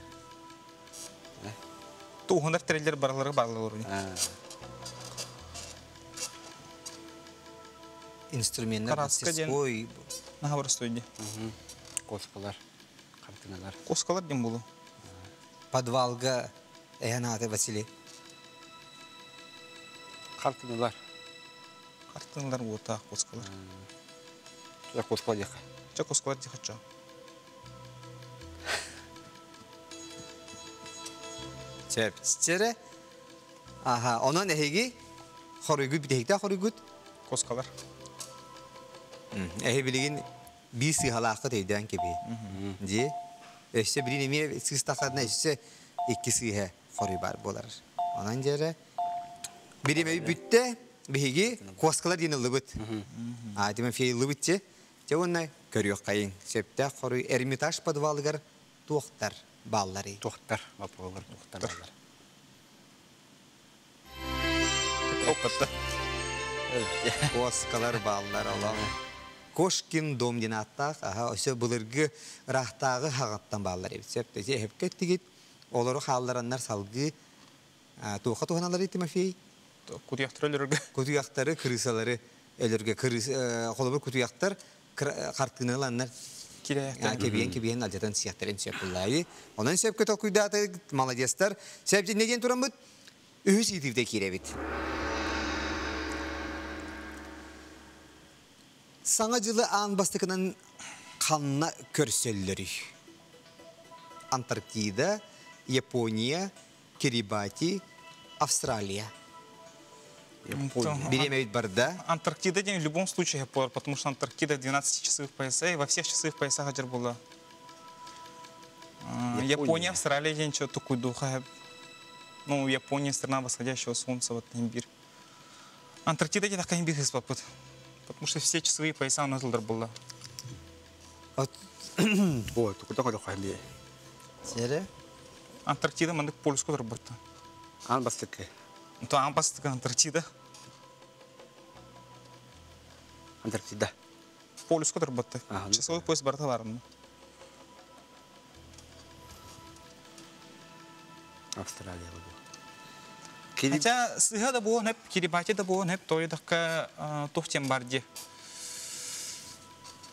Туһунар тэриллэр баралары баалар Инструменттар мастерской. Наха простой Коскалар, картиналар. Коскалар дем болу. Подвалга эһэн Василий. Картиналар. Картиналар уота коскалар. Ча коскалар дияха. Ча коскалар дияха ча. Чэп, Аха, онон эһиги хоруйгут бүтehикте хоруйгут? Коскалар. Эһи билигин бии сыһалаахка тейден кеби. Ди. Өссө билин эми сыстахарна өссө икки сыһа хоруй бар болар. Онон жере бириме бүтте биһиги коскалар диэн ыллыбыт. А Тимофей ыллыбытчы. Те онна көрүөх кайын. Сөптә хоруй Эрмитаж подвалыгар туохтар баллары. Туохтар, бапалар, туохтар баллар. Оппатта. Коскалар баллар алам. Кошкин дом ден аттақ, аха, өсө былыргы рахтағы хағаттан баллар ебит. Сөпті, хепке тигит, олору халлараннар салгы туоха туһаналары Тимофей? Кутуяктар өлөргө. Кутуяктары, крысалары өлөргө, холобур кутуяктар картыналаннар кебиен кебиен алжатан сияқтарын сөп. Онан сөпкө токуйдаты молодецтар. Сөп неден турамыт? Үһүс итивде киребит. Саңа жылы аан бастыкынан қанна көрсөллөрү. Антарктида, Япония, Кирибати, Австралия. Беремебит барда. Антарктида день в любом случае, потому что Антарктида 12 часовых поясей, во всех часовых поясах ажар была. Япония, Австралия день что такой духа. Ну, Япония страна восходящего солнца, вот имбирь. Антарктида где такая имбирь из попыт. Потому что все часовые пояса у нас была. Ой, куда ходил хали? Сере? Антарктида мандык полюску работа. Ан бастык. То ан бастык Антарктида. Антарктида. Полюску работа. Часовой пояс барта барым. Австралия буду. Хотя сыга да буон хеп, Кирибати да буон хеп, той дакка тухтем барди.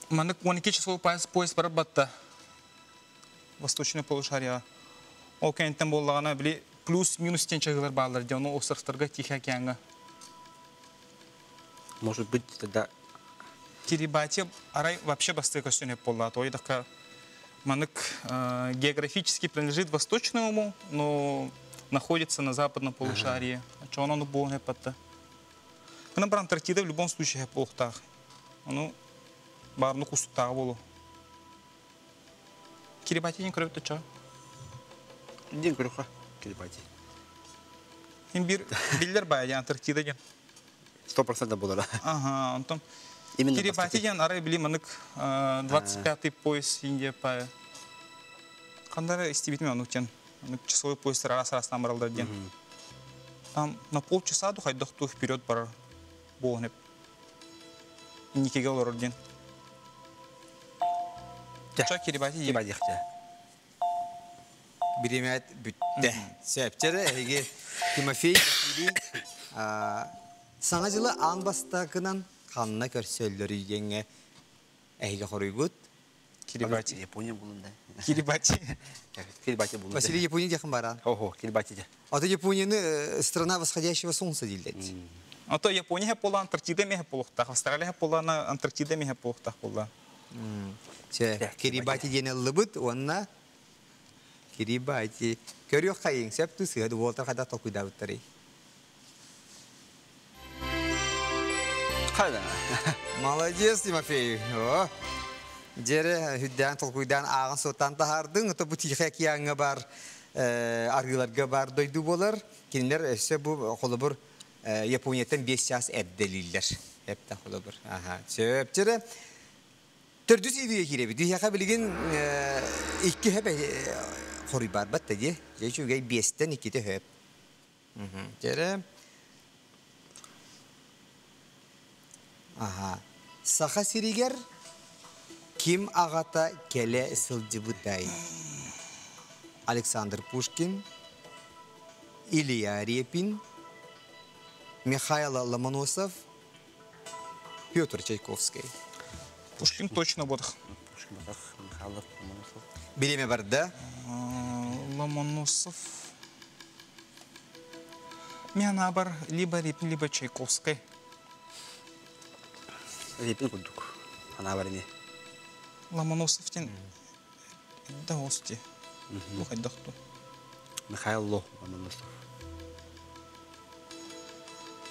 Мандык 12 часовой пояс барабатта. Восточное полушарие. Ол кенттен боллагана били плюс-минус тен чагылар баалар, де оны островтарга Тихий океанга. Может быть, тогда Кирибати арай вообще бастыы көстөн эп болла. Той така манык географически принадлежит восточному, но находится на западном полушарии. Чон ону буон эппатта. Кына бар Антарктида в любом случае эп болуқтақ. Ону барны кустуктағы болу. Кирибати не көрөп ча. Дин көрөккө Кирибати. Хим бир биллер бай Антарктида ден. 100% болар. Ага, онтон Именно Кирибати ден арай били манык 25-й пояс Индия пая. Кандары истебитме ону тен. Часовой пояс раз раз намыралдар ден. Там на полчаса духай дохту вперед бар болнеп. Никеге олор ден. Ча Кирибати Кирибати хча. Биремет бүтте. Сәптері әйге Тимофей Василий саңа жылы аң бастакынан қанна көрсөллөрү деңе әйге хоруйгут. Кирибати. Япония булунда. Кирибати. Кирибати булунда. Василий Япония жақын бара. Охо, Кирибати. А то Японияны страна восходящего солнца дейлет. А то Япония пола Антарктида меhe полухтах, Австралия пола на Антарктида меhe полухтах пола. Кирибати дене лыбыт, онна Кирибати. Көрү қайың, сәп түсі, уолтар қайда толкуйда бұттары. Қайда? Молодец, Тимофей. О. Жері хүддән толкуйдан ағын соттан тахардың, то бу тихе кияңы бар, аргыларга бар дойду болар. Кинилер өсө бу холобур Японияттан 5 час әбделилер. Эпта холобур. Аха. Сөп жері Төрдүс идея киреби. Дүйяка билген икки хөп хоруй бар батта ди. Же чүгей бестен икките хөп. Жері Аха. Саха сиригер ким ағата келе сылдыбытай? Александр Пушкин, Илья Репин, Михаил Ломоносов, Петр Чайковский. Пушкин точно бодах. Пушкин бодах, Михайлов, Ломоносов. Билеме бар да? Ломоносов. Мен бар либо Репин, либо Чайковский. Репин курдук. Ана бар не. Ломоносов тен да ости. Тухайдахту. Михаил Ломоносов.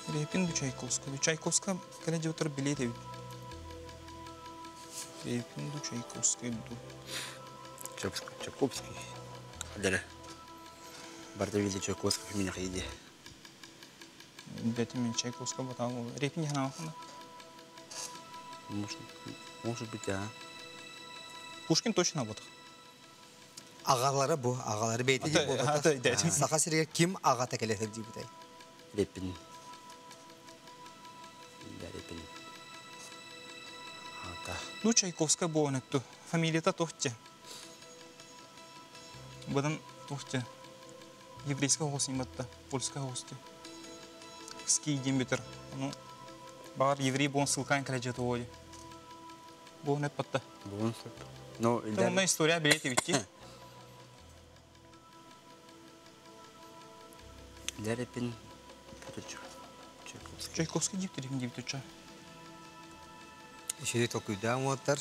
Репин Чайковский. Чайковский кәле отыр билет бит. Репин Чайковский ду. Чайковский. Адere. Барда виде Чайковский меня хайде. Бәтем мен Чайковский батал. Репин яна вакында. Может быть, а. Пушкин точно вот. Ағалары bu, ағалары бейті деп болбата. Саха сиригер ким ағата келе сылдыбытай? Репин. Да, Репин. Ата. Ну, Чайковская буонетту. Фамилията тохте. Бадан тохте. Еврейская голос батта, польская голос. Ски дембитер. Ну, бар еврей буон ссылкан крэджет оди. Буонет батта. Буон Но Там история билеты ведь. Репин. Чайковский. Чайковский диптер, диптер. Шеде толкуйда уоттар.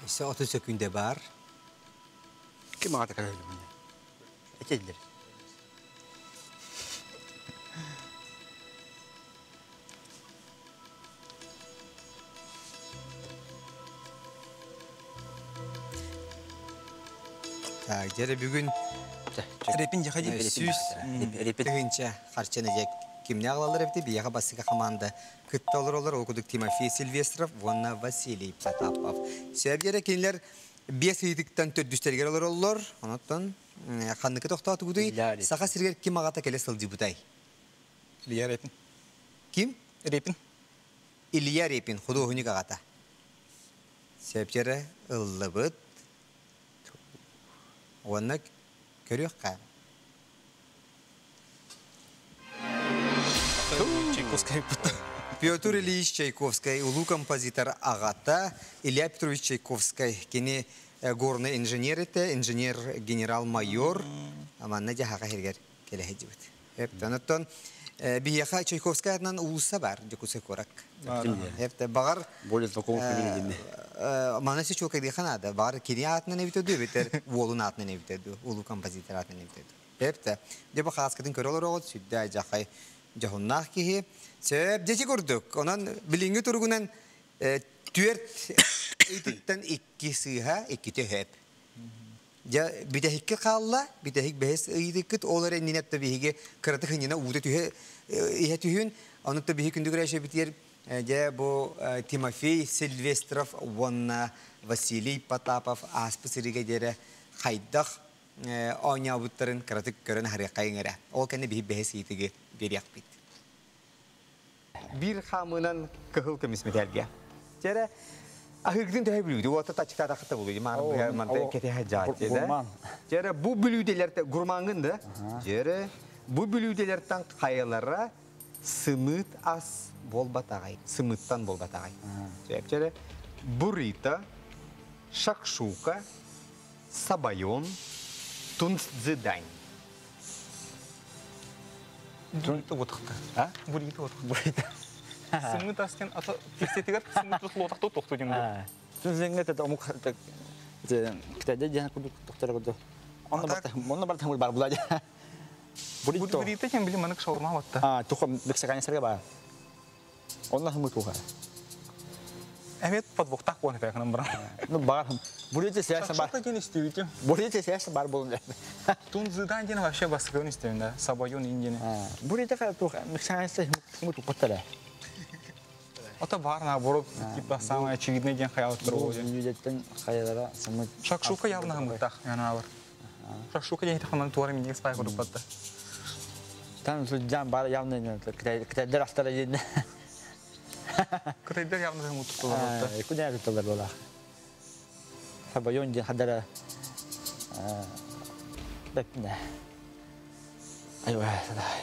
Эсе 30 секунде бар. Ким ағата кәлі міне? Әтелдер. Так, жері бүгін Репин жаха дип. Сүүс Репин. тыгынча харчаны жек кимне ағалалар эбити бияға басыга команда кытта олар олар окудук Тимофей Сильвестров, Вонна Василий Потапов. Сөп жері кинилер бес ыйдыктан төрдүстергер олар олар. Онуттан ханныкы тоқтату гудуй. Саха сиргер ким ағата келе сылдыбытай? Илья Репин. Ким? Репин. Илья Репин, художник ағата. Сөп жері ыллыбыт. Онны көрүк қа. Чайковская батта. Петр Ильич Чайковский, улуу композитор ағата, Илья Петрович Чайковский, кені горный инженер ете, инженер генерал-майор, аманна жахаға хергер келе хедибит. Эптен оттон Биһиэхэ Чайковскай атынан уулусса бар Дьокуускай куорак. Баҕар Более знакомых фамилий Маны чуолкайдыахха наада. Баҕар кини аатынан эбитэ дуу, эбэтэр уолун аатынан эбитэ дуу, улуу композитор аатынан эбитэ дуу. Эптэ. Дьэ бу хааскытын көрө олороҕут, сүрдээх дьахай дьоһуннаах киһи. Сөп, дьэчи курдук. Онон билиҥҥи туругунан түөрт ыйтыттан икки сыыһа, иккитэ өһөп. Дьэ, бүтэһикки хаалла, бүтэһик бэһис ыйытыккыт, ол эрэ иннинэ да биһиги кыратык ынньына уута түһэ иһэ түһүн, ону да биһи күндү көрөөччүбүтүгэр дьэ бу Тимофей Сильвестров уонна Василий Потапов ааспыт сырыыга диэри хайдах оонньообуттарын кыратык көрөн аһарыаххайыҥ эрэ. Ол кэннэ биһи бэһис ыйытыгы биэриэхпит. Биир хаамыынан кыһыл көмүс мэтээлгэ. Чэрэ аһыыргытын төһө бүлүүдэ уота тачыктаатахта булуй маары манта кэтэһэ дьаат да. Чэрэ бу бүлүүделер гурмангын да. Чэрэ бу бүлүүделертэн хайалара сымыыт ас буолбатаҕай, сымыыттан буолбатаҕай. Чэрэ буррито, шакшука, сабайон, тунцзыдань. Буррито буотахта. А? Буррито буотахта. Буррито. Сымыт астен ата тиксетигер сымыт лотахто тохту дем. Түнзеңге тет омук китайда дьаһан курдук тохтор курдук. Онно барта, онно барта бар була. Буррито. Буррито тем били манык шаурма батта. А, туха мексиканецтерге бар. Онно хымыт туха. Эмет подвохтах буон эфэхынан баран. Ну бар. Буррито сиясы бар. Шакшука ден истебитим. Буррито сиясы бар болун. Тунзыдан ден вообще баскын истебин да. Сабайон индине. Буррито ка туха мексиканецтер хымыт тупаттара. Это бар наоборот, типа самое очевидное ден хаял Бу бүлүүдеттен хайалара сымыт. Шакшука явно хымыттах, яна бар. Шакшука ден хитаханан туара минек спай курупатта. Там жан бар явно китайдар астара ден. Кытайдар явно хымыт туттулар. Кудя туттулар болах. Сабайон ден хадара бепне. Айва,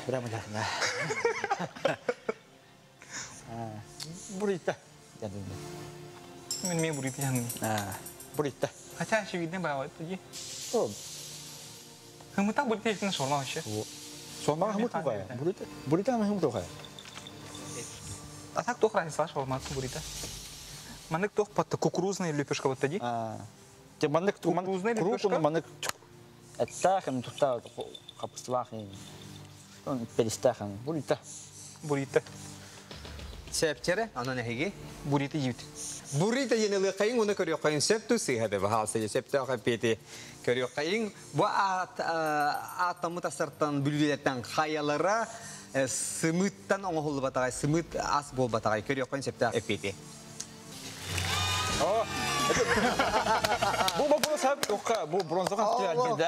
прямо так. Буррито. Мен мен буррито жаным. Буррито. Хотя очевидно бывает тоді. О. Хымыта буррито етін шаурма вообще. Шаурма хымыт тугая. Буррито, буррито хымыт тугая. А так тох разница шаурма буррито. Манык тох патта кукурузная лепешка вот тоді. Те манык кукурузная лепешка. Манык аттахын тута капыстылахын. Перистахын. Буррито. Буррито. Сәпчәрі, анан әхеге? Буррито ют. Буррито енелі қайын, оны көрі қайын сөп тұсы хәді бағалсы, сөпті ақы петі көрі қайын. Бұ атамы тасырттан бүлгелерттен қаялара сымыттан оңғылы батағай, сымыт ас бол батағай, көрі қайын сөпті ақы петі. Бұл бұл сәп тоққа, бұл бронзаға түгел.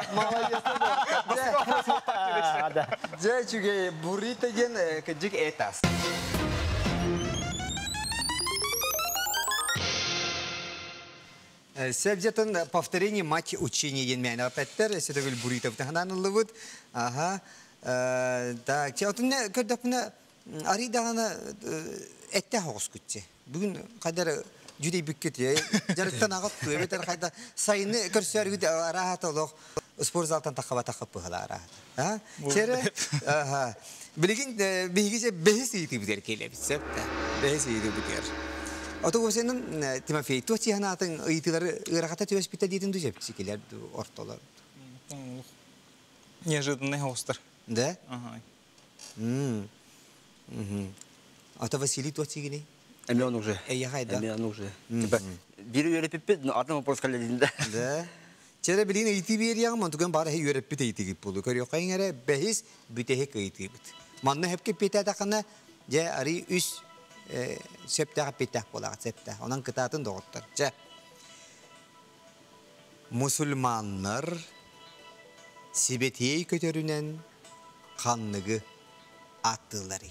Жай чүге буррито ген кежик этас. Сәбзетін повторение мать учения енмәйін апәттер, сәтігіл буррито бұтағынан Ага. Так, отын көрдәпіні аридағаны әтті хоғыз күтсе. Бүгін қайдар жүдей бүккет, жарықтан ағып туы, қайда сайыны көрсөр күді арахат олық спорт залтан тақаба тақып бұғыла арахат. Чері, білген бейгіже бәхес ейті бітер келе бітсеп, бәхес ейті бітер. Ото көсенім Тимофей, туа атын ыйтылары ырақата төбес бітті дейтін дүзеп келер ортолар. Неожиданный хостер. Да? Ага. Ата Василий туа тигини? Эми он уже. Эй, хайда. Эми он уже. Типа, бири үйреппит, но атын вопрос каледин да. Да. Чere билин ыйты бер ягым, онтуган бары хей үйреппит ыйты кип болду. Көрү кайыңара бәхис бүтеһе ыйты бит. Манны хепке пете тақына, же ари үс септәгә петәк була, септә. Онан кытатын доғыттар. Же. Мусульманнар Сибетей көтөрүнен қанныгы аттылары.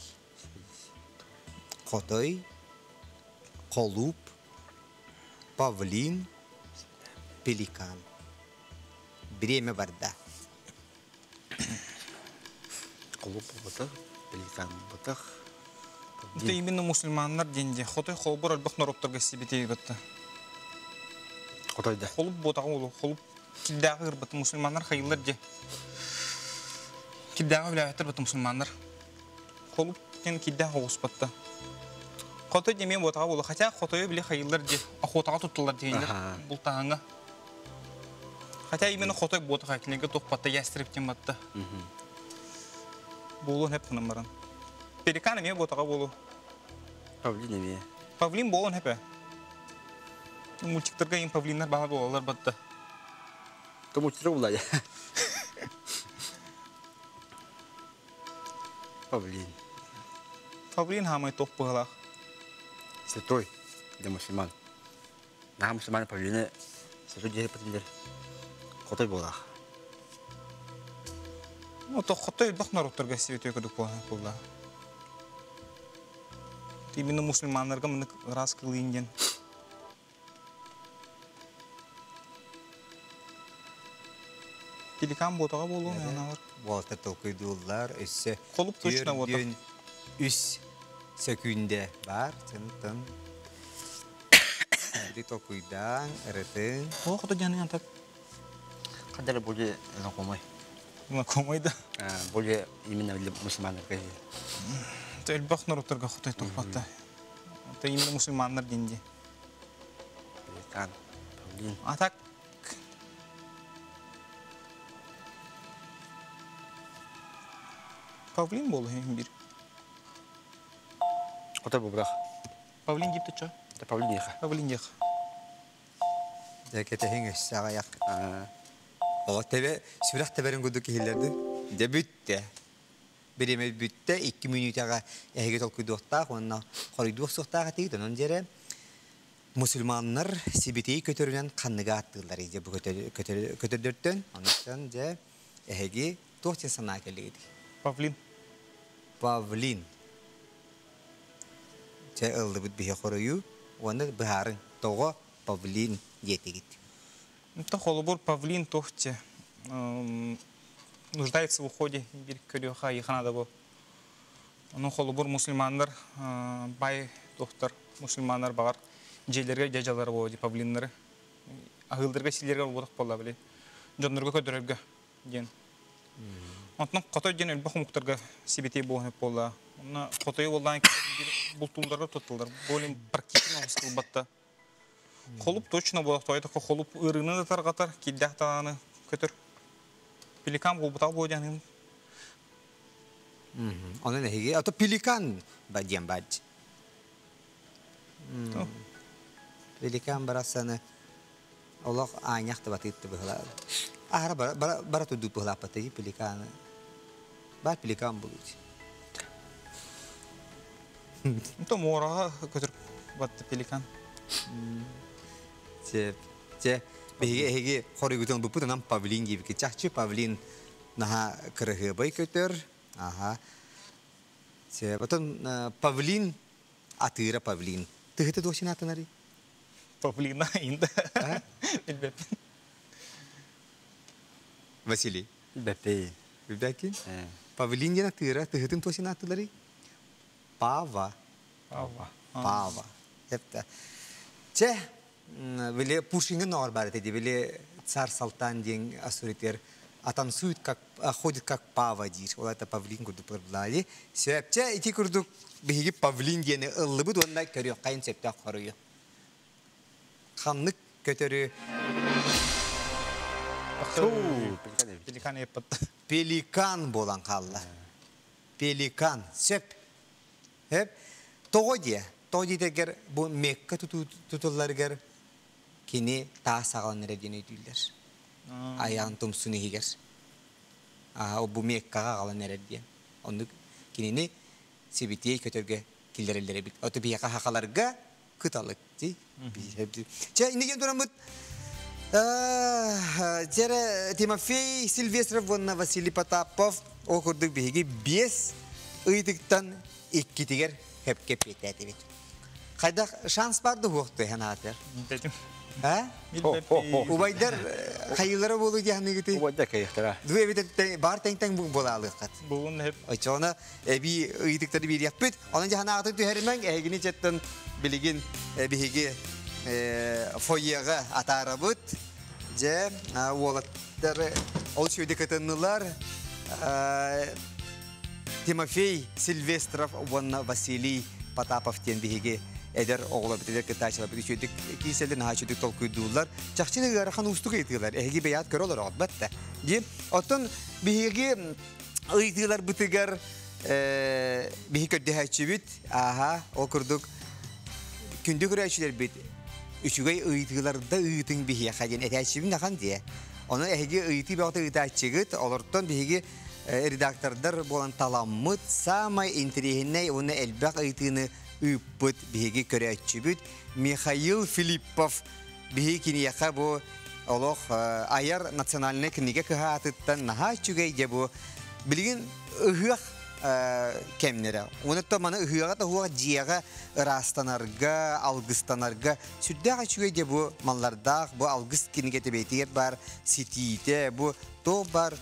Хотой, Колуп, Павлин, Пеликан. Бреме барда. Колуп батах, Пеликан батах. Это именно мусульманнар денде. Хотой холбор альбах народтарга Сибетей батта. Хотой да. Холуп ботагы олу, холуп килдәге бат мусульманнар хайыллар де. Килдәге биләһәтер бат мусульманнар. Холуп диэн кирдээх оҕуспатта. Хотой диэн буотаҕа буолу. Хотя хотойу били хайыллар ди охотаҕа туттулар диэннэр бултааһыҥҥа. Хотя именно хотой буотаҕа кинилэргэ туох ястреб диэн батта. Буолуон хэп гынан баран. Пеликан эмиэ буотаҕа буолу. Павлин эмиэ. Павлин буолуон хэпэ. Мультиктарга им павлиннар баҕа буолалар батта. То мультиктар булла Павлин. Павлин хаамай туох быһалаах? Святой для мусульман. Наха мусульман павлины святой диэри патындер хотой буолаах. Ну, то хотой элбэх народтарга святой курдук буолла. Именно мусульманнарга мынык ыраас кылыын диэн. Пеликан буотаҕа буолуон аналар. Буолта толкуйдууллар, өссө Холуп точно буотах. 3 сөкүүндэ бар. Чынтын. Ити толкуйдаан, ырытын. О, хото диэн антак. Хадара более знакомый. Знакомый да. Более именно для мусульманнарга. Элбэх народтарга хотой тохпатта. Это именно мусульманнар денди. Пеликан, павлин. А так Павлин болу хем бир. Хотой бубрах. Павлин дип чо? Это павлин еха. Павлин еха. Дәкетеһиң өссө аяқ. О, тебе сүрэх теберин кудук киһилерди. Де бүтте. Биреме бүтте 2 минутага эһиги толкуйдуохтаах уонна хоруйдуох суохтаах этигит онон дьэрэ мусульманнар сибитии көтөрүнэн ханныга аттыыллар дьэ бу көтөрдөртөн онон дьэ эһиги туох дьэ санаа кэллигит. Павлин. Павлин. Чэ ыллыбыт биһи хоруйу уонна быһаарыҥ тоҕо павлин диэтигит. То холобур павлин туох дьэ нуждается в уходе бир көрүөхэ ихана бу. Ону холобур мусульманнар бай доктор мусульманнар багар дьиэлэргэ дьадьалар буо павлиннары аһыылдарга силерге буолах буолла били дьоннорго көдөрөргө диэн. Онтон хотой диэн элбэх хомуктарга сибити буолан буолла. Онно хотойу буоллаан бултуулларга туттулар. Более практично оҥостулбатта. Холуп точно буолах той холуп ырыны да тарҕатар, кирдээх таҕаны көтөр. Пеликан буолбутал буо диэн. Онон эһиги ато пеликан ба диэн баадь. Пеликан барасаны олох аанньах да батыытты быһыла. Аһара бара бара турдут быһылааппатыги пеликаны. Бар пеликан булуут. То муораҕа көтөр батты пеликан. Те те биһиги эһиги хоруйгутун буппут онон павлин диэбикки чахчы павлин наһаа кырыһыабай көтөр. Аха. Те потом павлин атыыра павлин. Тыһыта туох атынары? Павлина инда. Билбэппин. Василий. Билбэппин. Билбэккин? Павлин диэн атыыра тыһытын туох атылары? Пава. Пава. Пава. Эпта. Че, били Пушкиҥҥа ноҕор баар этэ дии, били царь Салтан диэн асуритер а танцует как, а ходит как пава диир. Ол это павлин курдук былаали. Сөпчэ ити курдук биһиги павлин диэни ыллыбыт уонна көрүөххэйин сөптөөх хоруйу. Ханнык көтөрү Пеликан эппат. Пеликан буолан хаалла. Пеликан. Сөп. Хөп. Тоҕо диэ. Тоҕо диэтэргэр бу Мекка тутулларыгар кини таас аҕалан эрэ диэн өйдүүллэр. Айаҕын тумсун иһигэр. Аха, бу Меккаҕа аҕалан эрэр диэн. Оннук кинини сибитиэй көтөргө киллэрэллэр эбит. Ото биһиэхэ хахаларга кыталык дии. Чэ, инники тураммыт Дьэрэ Тимофей Сильвестров уонна Василий Потапов ол курдук биһиги 5 ыйытыктан иккитигэр хөпкө эппиэттээтибит. Хайдах шанс бар да хуохтуй ханаатыр? Билбэтим. А? Убайдар хайылара буолу диэханыгыты? Убайдар кайыхтара. Дуу эбит бар тэҥ-тэҥ буолаалыаххат. Бугун хеп. Очоона эби ыйытыктары биэриэхпит. Онон дьаһанаағытын түһэримэҥ, эһигини четтен билигин биһиги фойеға атаарабыт. Дьэ, уолаттар ол сүйді кытыннылар. Тимофей Сильвестров уонна Василий Потапов диэн биһиги эдэр оҕолорбут эдэр кыттааччыларбыт үчүгэйдик киирсэллэр, наһаа үчүгэйдик толкуйдууллар. Чахчыны ыарахан уустук ыйытыылар. Эһиги бэйэҕит көрө олороҕут батта. Дии. Оттон биһиги ыйытыыларбытыгар биһи көрдөһөөччүбүт, ааха, ол курдук күндү көрөөччүлэрбит үчүгэй ыйытыыларда ыытыҥ биһиэхэ диэн этээччибин ахан диэ. Онон эһиги ыйытыы бөҕөтө ыытааччыгыт, олортон биһиги редактордар буолан таламмыт, саамай интэриэһинэй уонна элбэх ыйытыыны ыыппыт биһиги көрөөччүбүт Михаил Филиппов биһиги киниэхэ бу олох айар национальнай кинигэ кыһаатыттан наһаа үчүгэй дьэ бу билигин ыһыах кэмнэрэ. Онуттан маны ыһыаҕа тоһуох дьиэҕэ ыраастанарга, алгыстанарга сүрдээх үчүгэй дьэ бу маллардаах, бу алгыс кинигэтэ бэйэтигэр баар ситиитэ, бу туох баар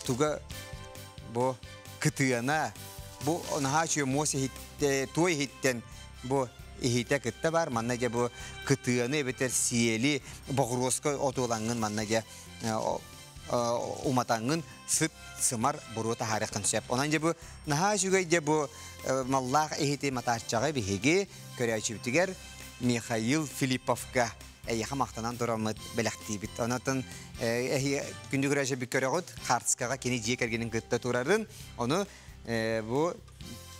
туга бу кытыана, бу наһаа үчүгэй муос иһиттэ, туой иһиттэн бу иһитэ кытта бар, манна дьэ бу кытыаны эбэтэр сиэли боҕуруоска отуолаҥҥын манна дьэ уматаҥҥын сыт сымар буруо таһаарыаххын сөп. Онон дьэ бу наһаа үчүгэй дьэ бу маллаах иһити матааччаҕа биһиги көрөөччүбүтүгэр Михаил Филипповка эйиэхэ махтанан тураммыт бэлэхтиибит. Онон эһи күндү көрөөччү көрөҕүт хаартыскаҕа кини дьиэ кэргэнин кытта турарын, ону бу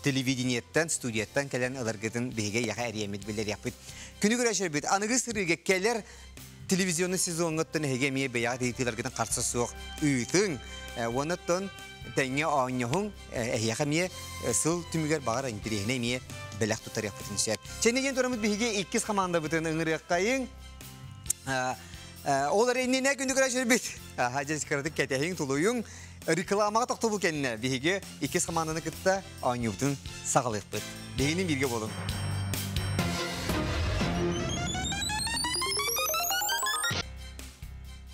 телевидениеттэн, студияттан кэлэн ыларгытын биһиги эйиэхэ эриэммит билэриэхпит. Күнү көрөөччүлэрбит аныгы сырыыга кэлэр телевизионный сезоҥҥуттан эһиги эмиэ бэйэҕит ыйытыыларгытын харса суох ыытыҥ. Уоннаттан тэҥҥэ оонньоһуҥ, эһиэхэ эмиэ сыл түмүгэр баҕар интэриэһинэй эмиэ бэлэх туттарыахпытын сөп. Чэнигин тураммыт биһиги иккис хамаандабытын ыҥырыаххайыҥ. Ол эрэ иннинэ күндү көрөөччүлэрбит. Аха, дьэ, кыратык кэтэһиҥ, тулуйуҥ. Рекламаҕа тохтобул кэннэ биһиги иккис хамаанданы кытта оонньуубутун саҕалыахпыт. Биһигини бииргэ буолуҥ.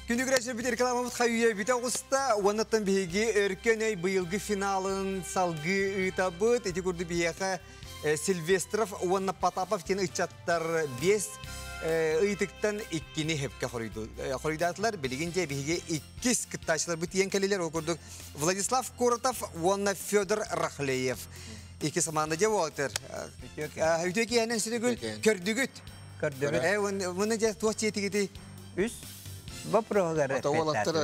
Күнүгүрэ сүрбүт рекламабыт хайыйа бүтэ оҕуста. Уоннаттан биһиги Өркөн өй быйылгы финалын салгыы ыытабыт. Ити курдук биһиэхэ Сильвестров уонна Потапов диэн ыччаттар биэс ыйытыктан иккини хөпкө хоруйдаатылар. Билигин дьэ биһиги иккис кыттааччыларбыт тиийэн кэллилэр. Ол курдук Владислав Коротов уонна Федор Рахлеев. Икки самаанда дьэ буолтар. Үтүө киэһэнэн сүрүгүл көрдүгүт. Көрдүбүт. Муну дьэ туох дьиэтигити? Үс вопроһугар Ото уолаттар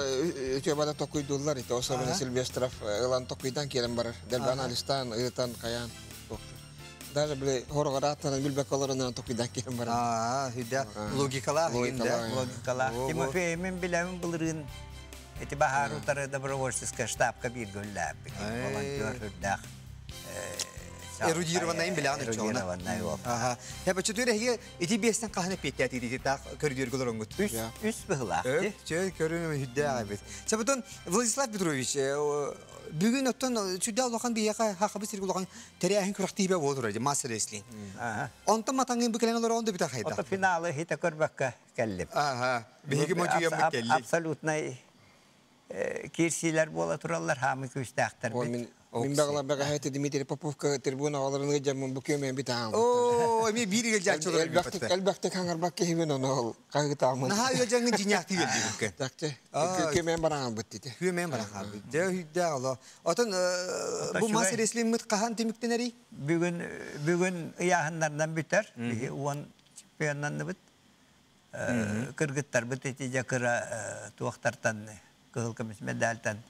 үтүө бара токуйдууллар ити особенно Сильвестров ылан токуйдан киирэн барар. Дэлбэ анализтаан, ыытан, хайаан доктор. Даже били хороҕорааттан билбэккэ олоронан токуйдан киирэн барар. Аа, хүдэ логикалаах Логикалаах. Логикалаах. Тимофей мин билэбин былырыын ити баһаар утары добровольческая штабка бииргэ үллээппит. Волонтер үрдээх. Эрудированнайын билэҕин Эрудированнай уол. Аха. Хэпэ чөтүөр эһиги ити биэстэн хаһан эппиэттээтигит таах көрдүөргө олороҥҥут. Үс үс быһылаах. Чө көрүн хүддээх эбит. Чабытон Владислав Петрович бүгүн оттон сүрдээх улахан биһиэхэ хахабы сиргэ улахан тэрээһин күрэхтиибэ буола турар мастер рестлинг. Онтон матаңын бу кэлэн олороон да бүтэ хайда. Ото финалы хите көрбөккө келлим. Аха. Биһиги модьуйаммыт келли. Абсолютный кирсилер буола тураллар хаамы күүстээхтэр. Мин баҕала бэҕэһээ Дмитрий Поповка трибуна оҕолорун дьаммын бу күөмэн битаам. Оо, эми биир ыалдьааччылар Элбэхтик элбэхтик хаҥарбак киһибин ону ол хаһыытаамын. Наһаа ыалдьаҥҥын дьиҥнээхтии ыалдьыбыккын. Такчы күөмэн бараан быттите. Күөмэн баран хаалбыт. Дьэ үһүйдээх оло. Отон бу мас рестлингмит хаһан түмүктэнэрий? Бүгүн бүгүн ыйааһыннарынан бүтэр. Биһи уон чемпионнанныбыт. Кыргыттарбыт ити дьэ кыра туохтартан кыһыл көмүс медальтан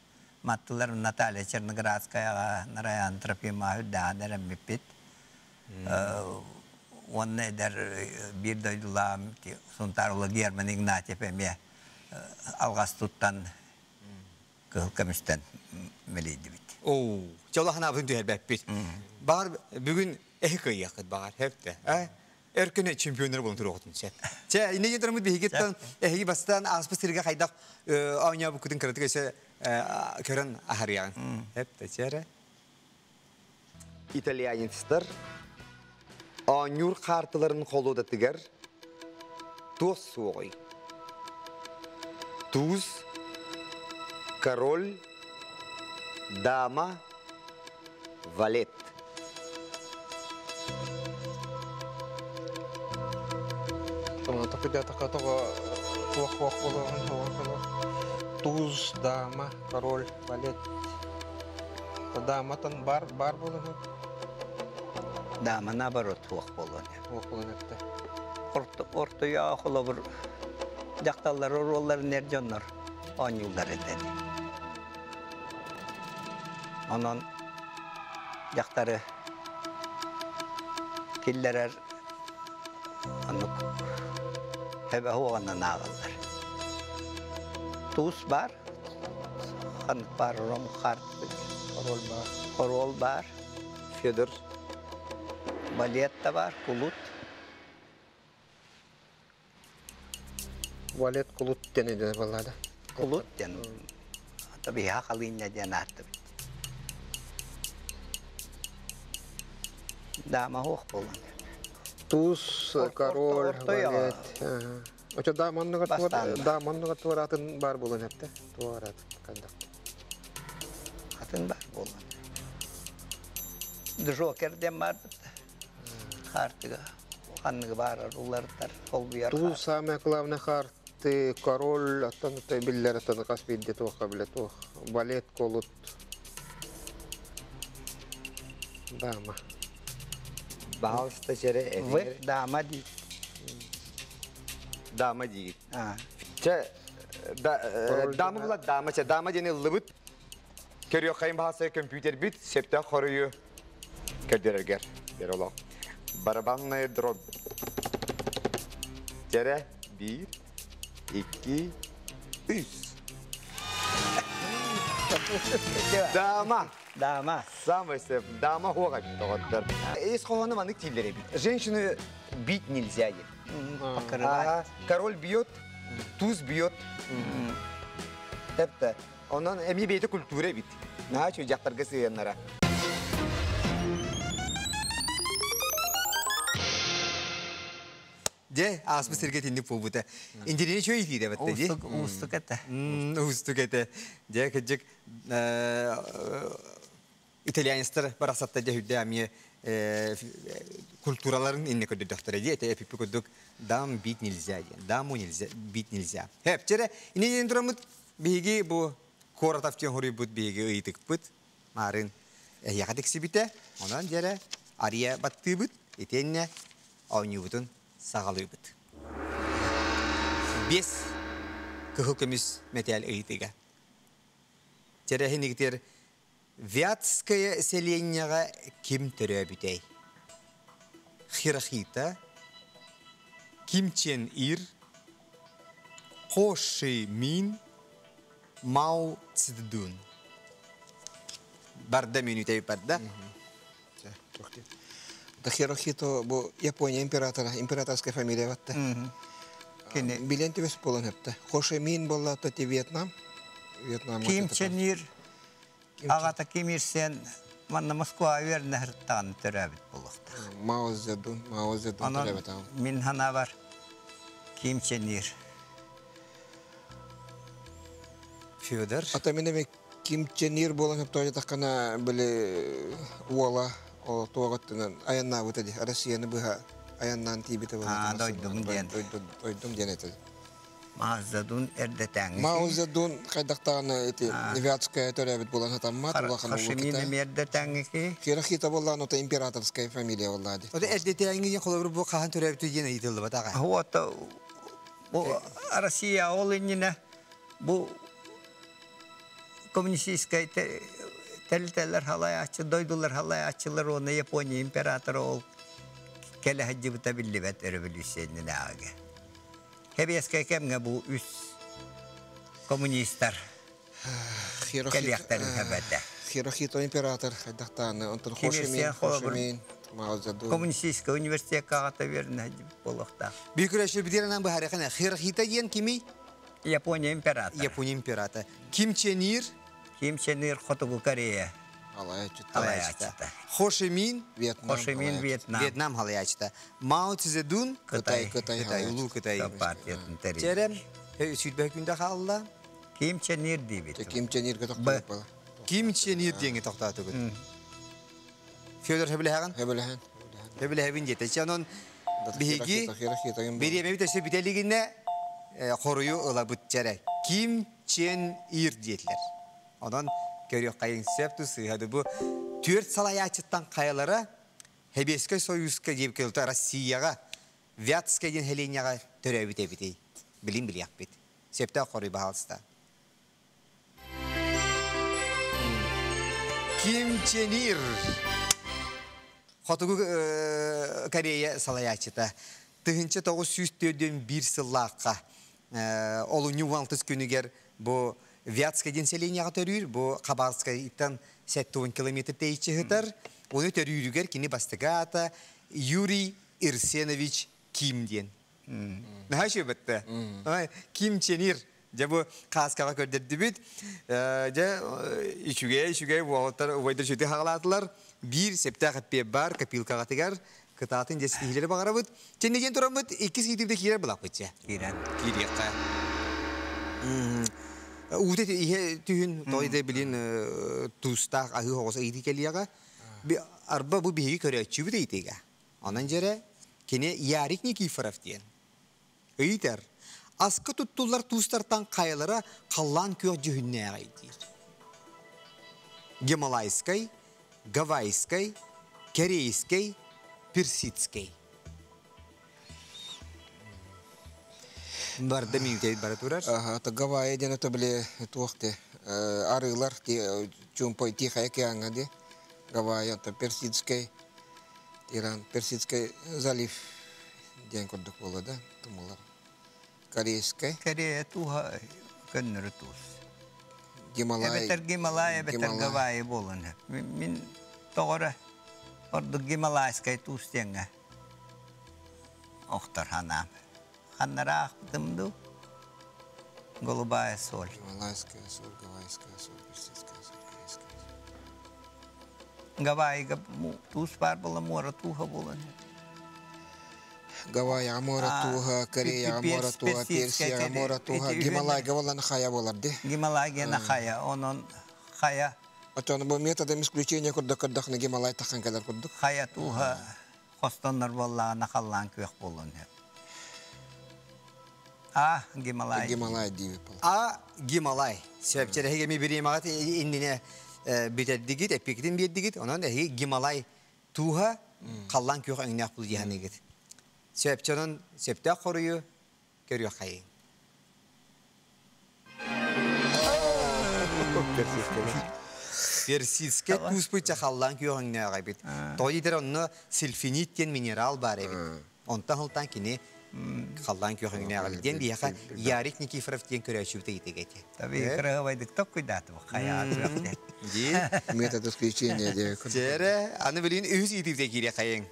маттылар Наталья Черноградскаяҕа Нараян Трофимович үрдээҕин эрэммиппит. Уонна эдэр биир дойдулаам Сунтаар Герман Игнатьев эмиэ алҕас туттан кыһыл көмүстэн мэлийдибит. Оо, чолаханаабытын түһэрбэппит. Баҕар бүгүн эһи кыайыаххыт баҕар, хэпте. Өркөн чемпионнар болон туруохтун сөп. Чэ, инне дьонторумут биһигиттэн эһиги бастаан ааспыт сиргэ хайдах оонньообуккутун кыратык өсө көрөн аһарыйаҕын. Хэпте, чээрэ. Итальянецтар оонньуур хаартыларын холуодатыгар туос суоҕуй. Туз, король, дама, валет. Туз, дама, король, валет. Даматан бар бар болон. Дама наоборот туох болон. Туох болон этте. Орто ортоя холобур дьахталлар оруолларын эр дьоннор оонньууллар этэ. Онон дьахтары киллэрэр оннук хэбэ хуоҕанан ааҕаллар. Туус баар, ханнык баар ром хаартык. Король бар. Король бар. Федор. Балет да бар, кулут. Валет кулут диэн баллада. Кулут диэн. Ата биһа халыынньа диэн ааттыбыт. Дама хуох буолан. Туз, король, валет. Очо да манныга туар, да манныга туаратын бар болон хепте. Туарат кандак. Атын бар болон. Джокер дем бар. Хартыга. Ханныгы барар улардар, холбуяр. Туз самое главное харты, король, аттан биллер аттан кас бидде туох биле туох. Балет колут. Дама. Баалыста жере Вы дама ди. Дама ди. Че дама була дама че дама дени лыбыт. Көрүө хайын баасы компьютер бит септе хорую көдөрөгөр. Бероло. Барабанная дробь. Жере 1 2 3. Дама. Дама. Самый сеп. Дама хуага тоғыттар. Эс хохоны манык тиллери бит. Женщину бить нельзя. Покрывать. Король бьет, туз бьет. Тепте. Онон эми бейте культура бит. Наачу жактарга сыяннара. Де, аспы сирге тинник болбута. Инженери чөй итиде бетте, де? Устук это. Устук это. Де, кыджык итальянецтер барасатта де хүдде ами культураларын инне көдө доктор де, это эпипи көдүк дам бить нельзя, даму нельзя, бить нельзя. Хеп, чере, ине ден биги бу коратав тен хори бут биги ыйтык бут, марын ягадык сибите, онан жере ария батты бут, итенне ооньубутун сагалыбыт. Бес кыхыл көмүс метел ыйтыга. Терехинигтер Вятское селенияға ким төрөбүтей? Хирохита, Ким Чен Ир, Хо Ши Мин, Мао Цзэдун. Барда минутей барда. Да Хирохито бу Япония императора, императорская фамилия ватта. Билен түбес болон хепте. Хо Ши Мин болла тоти Вьетнам. Вьетнам. Ким Чен Ир Ағата Ким Ир Сен манна Москва верне хырттан төрәбит булыкта. Мао Цзэдун, Мао Цзэдун төрәбит. Мин хана бар Ким Чен Ир. Федор. Ата мине Ким Чен Ир болан хепте такана биле уала о туагаттынан аянна бутади Россияны быха аяннан тибите болот. Дойдум диэн. Дойдум диэн эти. Мао Цзэдун эрдетәңи. Мао Цзэдун кайдактаганы эти Вятская төрәбит болан хатаммат улахан Хо Ши Мин эрдетәңи. Хирохито болан ота императорская фамилия боллады. Ота эрдетәңи холобур бу кахан төрәбит диэн ыйтылды батага. Вот бу Россия ол инне бу коммунистическая тәлтәләр халаячы, дойдулар халаячылар, оны Япония императоры ол келе хаджыбыта биллибет революцияны ага. Хебеске кемге бу үс коммунисттар келияктарын хабата. Хирохито император хайдактаны, онтон Хо Ши Мин, Хо Ши Мин, Мао Цзэдун. Коммунистический университет кагата берин хаджып болокта. Бүйкүрәшү бидеренен бахарыхана Хирохито диен кими? Япония император. Япония император. Ким Чен Ир? Ким Чен Ир Хотугу Корея. Халаячыта. Хо Ши Мин? Вьетнам. Хо Ши Мин, Вьетнам. Вьетнам халаячыта. Мао Цзэдун? Кытай. Кытай, Улуу Кытай. Партиятын тери. Черем, сүйтбә күндә халла. Ким Чен Ир дибит. Ким Чен Ир токтоп бала. Ким Чен Ир деңе токтоп түгүн. Федор Хебелехан? Хебелехан. Хебелехен жете. Чанон биги бири эми төсө бителигине хорую ылабыт жере. Ким Чен Ир диетлер. Онон Көрүөххэйиҥ сөп ту сыыһа бу түөрт салайааччыттан хайалара Сэбиэскэй Сойууска диэбит Россияҕа Вятскай диэн нэһилиэнньэҕэ төрөөбүт эбитий? Билин билиэхпит. Сөптөөх хоруй баһаалыста. Ким Чен Ир Хотугу Корея салайааччыта 1941 сыллаахха олунньу 16 күнүгэр бу Вятскай диэн сэлиэнньэҕэ төрүүр, бу Хабаровскайтан 70 километр тэйиччи сытар. Ону төрүүрүгэр кини бастакы аата Юрий Ирсенович Ким диэн. Наһаа үчүгэй Ким Чен Ир Дьэ бу кааскаҕа көрдөрдүбүт. Дьэ үчүгэй, үчүгэй уолаттар убайдар үчүгэй хаҕалаатылар. Биир септаах эппиэт бар копилкаҕатыгар кытаатын дьэ ситиһиилэри баҕарабыт. Чэннигин тураммыт иккис ыйытыыда киирэр былаппыт дьэ. Киирэн. Киириэххэ. Уута иһэ түһүн тоҕо билин туустаах аһыы оҕус ыйытыы кэлиэҕэ. Арба бу биһиги көрөөччүбүт ыйытыыга. Онон дьэрэ кини Ярик Никифоров диэн Ыйытар, аска туттуллар туустартан хайалара халлаан күөх дьүһүннээҕий диир. Гималайскай, Гавайскай, Корейскай, Персидскэй. Барда мүнүүтэ бара турар. Ага, Гавайи диэн это били туох те арыылар чуумпай Тихай океаҥҥа ди Гавайи, это Персидскэй, Иран, Персидскэй залив диэн курдук буолла да тумулар корейскай Корея тууһа көннөрү туус. Гималай Эбэтэр Гималай, эбэтэр Гавайи буолан. Мин тоҕо ордук Гималайскай туус диэҥҥэ охтор ханаам. Ханнараахпытым дуу? Голубая соль. Гималайская соль, гавайская соль, персидская соль, корейская соль. Гавайига туус баар буола муора тууһа буолан. Гавайяҕа муора тууһа, Кореяҕа муора тууһа, Персияҕа муора тууһа, Гималайга буолан хайа буолар дии. Гималайгена хайа, онон хайа. Очону бу методом исключения курдук көрдөхүнэ Гималай таххан кэлэр курдук. Хайа тууһа хостоннор буоллаҕына халлаан күөх буолуон сөп. А Гималай. Гималай диибит буолар. А Гималай. Сөпчер эһиги эми бириэмэҕит иннинэ бүтэрдигит, эппикитин биэрдигит. Онон эһиги Гималай тууһа халлаан күөх өҥнөөх бул диэханыгыт. Сөпчөнөн сөптөөх хоруйу көрүөххэйиҥ. Персидскэй тууспут халлаан күөх өҥнөөх эбит. Тоҕо диэтэр онно сильфинит диэн минерал баар эбит. Онтон ылтан кини халлаан күөх өҥнөөх эбит диэн биһиэхэ Ярик Никифоров диэн көрөөччүбүт ыйытык эти. Таби кырыһабайдык токкуйдааты хайаа күөх диэн. Дии. Метод исключения диye. Дьэрэ, аны билин үһүс ыйытыыта киириэ хайыҥ.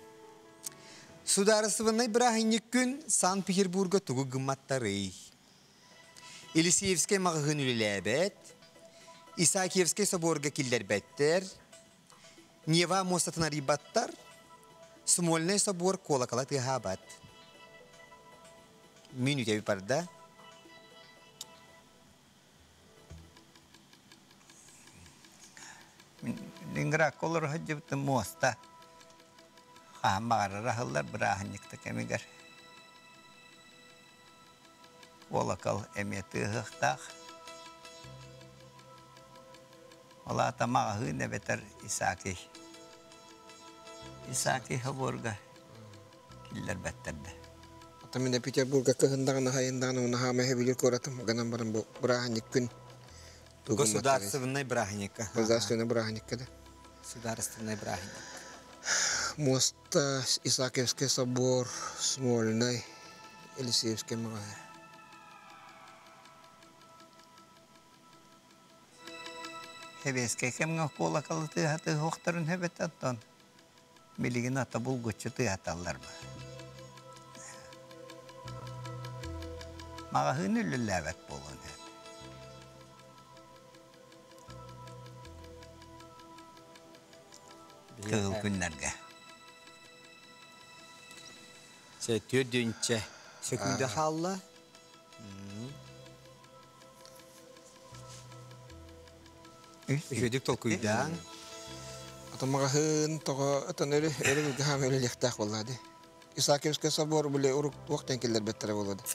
Судаарыстыбаннай бырааһынньык күн Санкт-Петербурга тугу гымматтарый? Елисеевскэй маҕаһыын үлэлээбэт, Исаакиевскай соборга киллэрбэттэр, Нева муостатын арыйбаттар, Смольнай собор куолакала тыаһаабат. Мин үтэби барда. Ленинградка олоро сылдьыбытым муоста хаһан баҕарар аһыллар бырааһынньыкта кэмигэр. Куолакал эмиэ тыаһыахтаах. Ол аата маҕаһыын эбэтэр Исаакий. Исаакий соборга киллэрбэттэр да. Ата мин Петербурга кыһындаҕына хайындаҕына уна хаама эһэбилир куоратым гынан баран бу бырааһынньык күн Государственный бырааһынньыкка. Государственный бырааһынньыкка да. Государственный бырааһынньык. Моста, Исаакиевский собор, Смольный, Елисеевский маҕаһыын. Сэбиэскэй кэмҥэ куолакалы тыаһатыы суохтарын сөбөтө оттон билигин ата булгуччу тыаһаталлар бу. Маҕаһыын үлэлээбэт буолуон сөп. Кыһыл күннэргэ. Чэ, түөрдүнчэ сөкүүндэ хаалла. Үчүгэйдик толкуйдаан. Ата маҕаһыын тоҕо отон өрө өрө хаам үлэлиэхтээх буолла дии. Исаакиевскай собор били урук туох диэн киллэрбэттэрэ буолуо дии.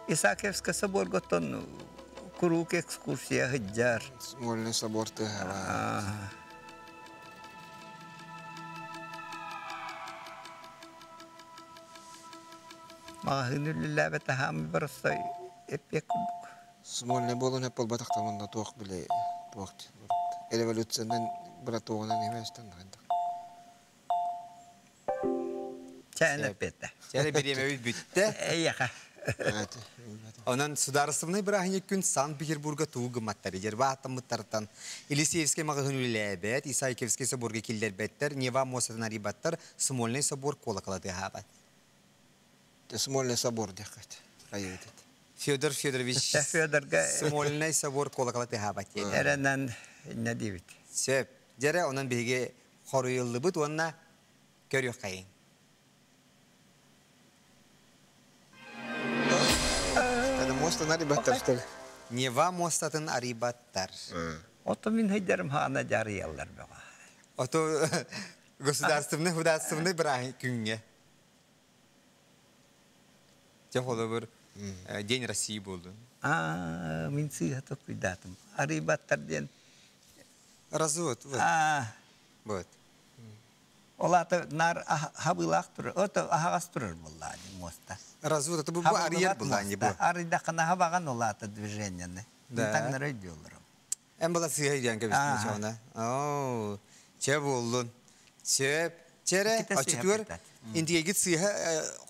Исаакиевскай соборга оттон куруук экскурсия сылдьар. Смольный собор тыаһа. Маҕаһыын үлэлээбэтэ хаамый барыстай эппиэк курдук. Смольный буолан эп буолбатахтан онно туох били туох революциянан братуоҕунан эмээстэн Чээн эппиэтэ. Чээн бириэмэбит бүттэ. Эйиэхэ. Онон судаарыстыбаннай бырааһынньык күн Санкт-Петербурга тугу гымматтар дьерба аттаммыттартан Елисеевскэй маҕаһыын үлэлээбэт, Исаакиевскэй соборга киллэрбэттэр, Нева муостатын арыйбаттар, Смольный собор куолакала тыаһаабат. Смольный собор диэххит. Хайыгыт. Федор Федорович Федорга Смольный собор куолакала тыаһаабат диэн. Эрэнэн иннэ диибит. Сөп. Дьэрэ онон биһиги хоруйуллубут уонна көрүөххэйиҥ. Муостаны арыйбаттар что ли? Нева муостатын арыйбаттар. Ото мин хайдарым хаана дьарыйаллар бөҕө. Ото государственный художественный бырааһын күҥҥэ. Дьэ холобур День России буоллун. Аа, мин сыыһа токуйдаатым. Арыйбаттар диэн. Развод, вот. Вот. Ол аата наар хабыылаах турар, ото аһаҕас турар буоллаа дии муоста. Развод, это бу арыйар буоллаа бу. Арыйдаххына хабаҕан ол аата движениены. Да. Таҥнары өйдүөллэрим. Эн была сыыһа өйдөөн кэбистин чоҕуна. Оо, чэ буоллун. Сөп. Чэрэ, оччотугар интигегит сыыһа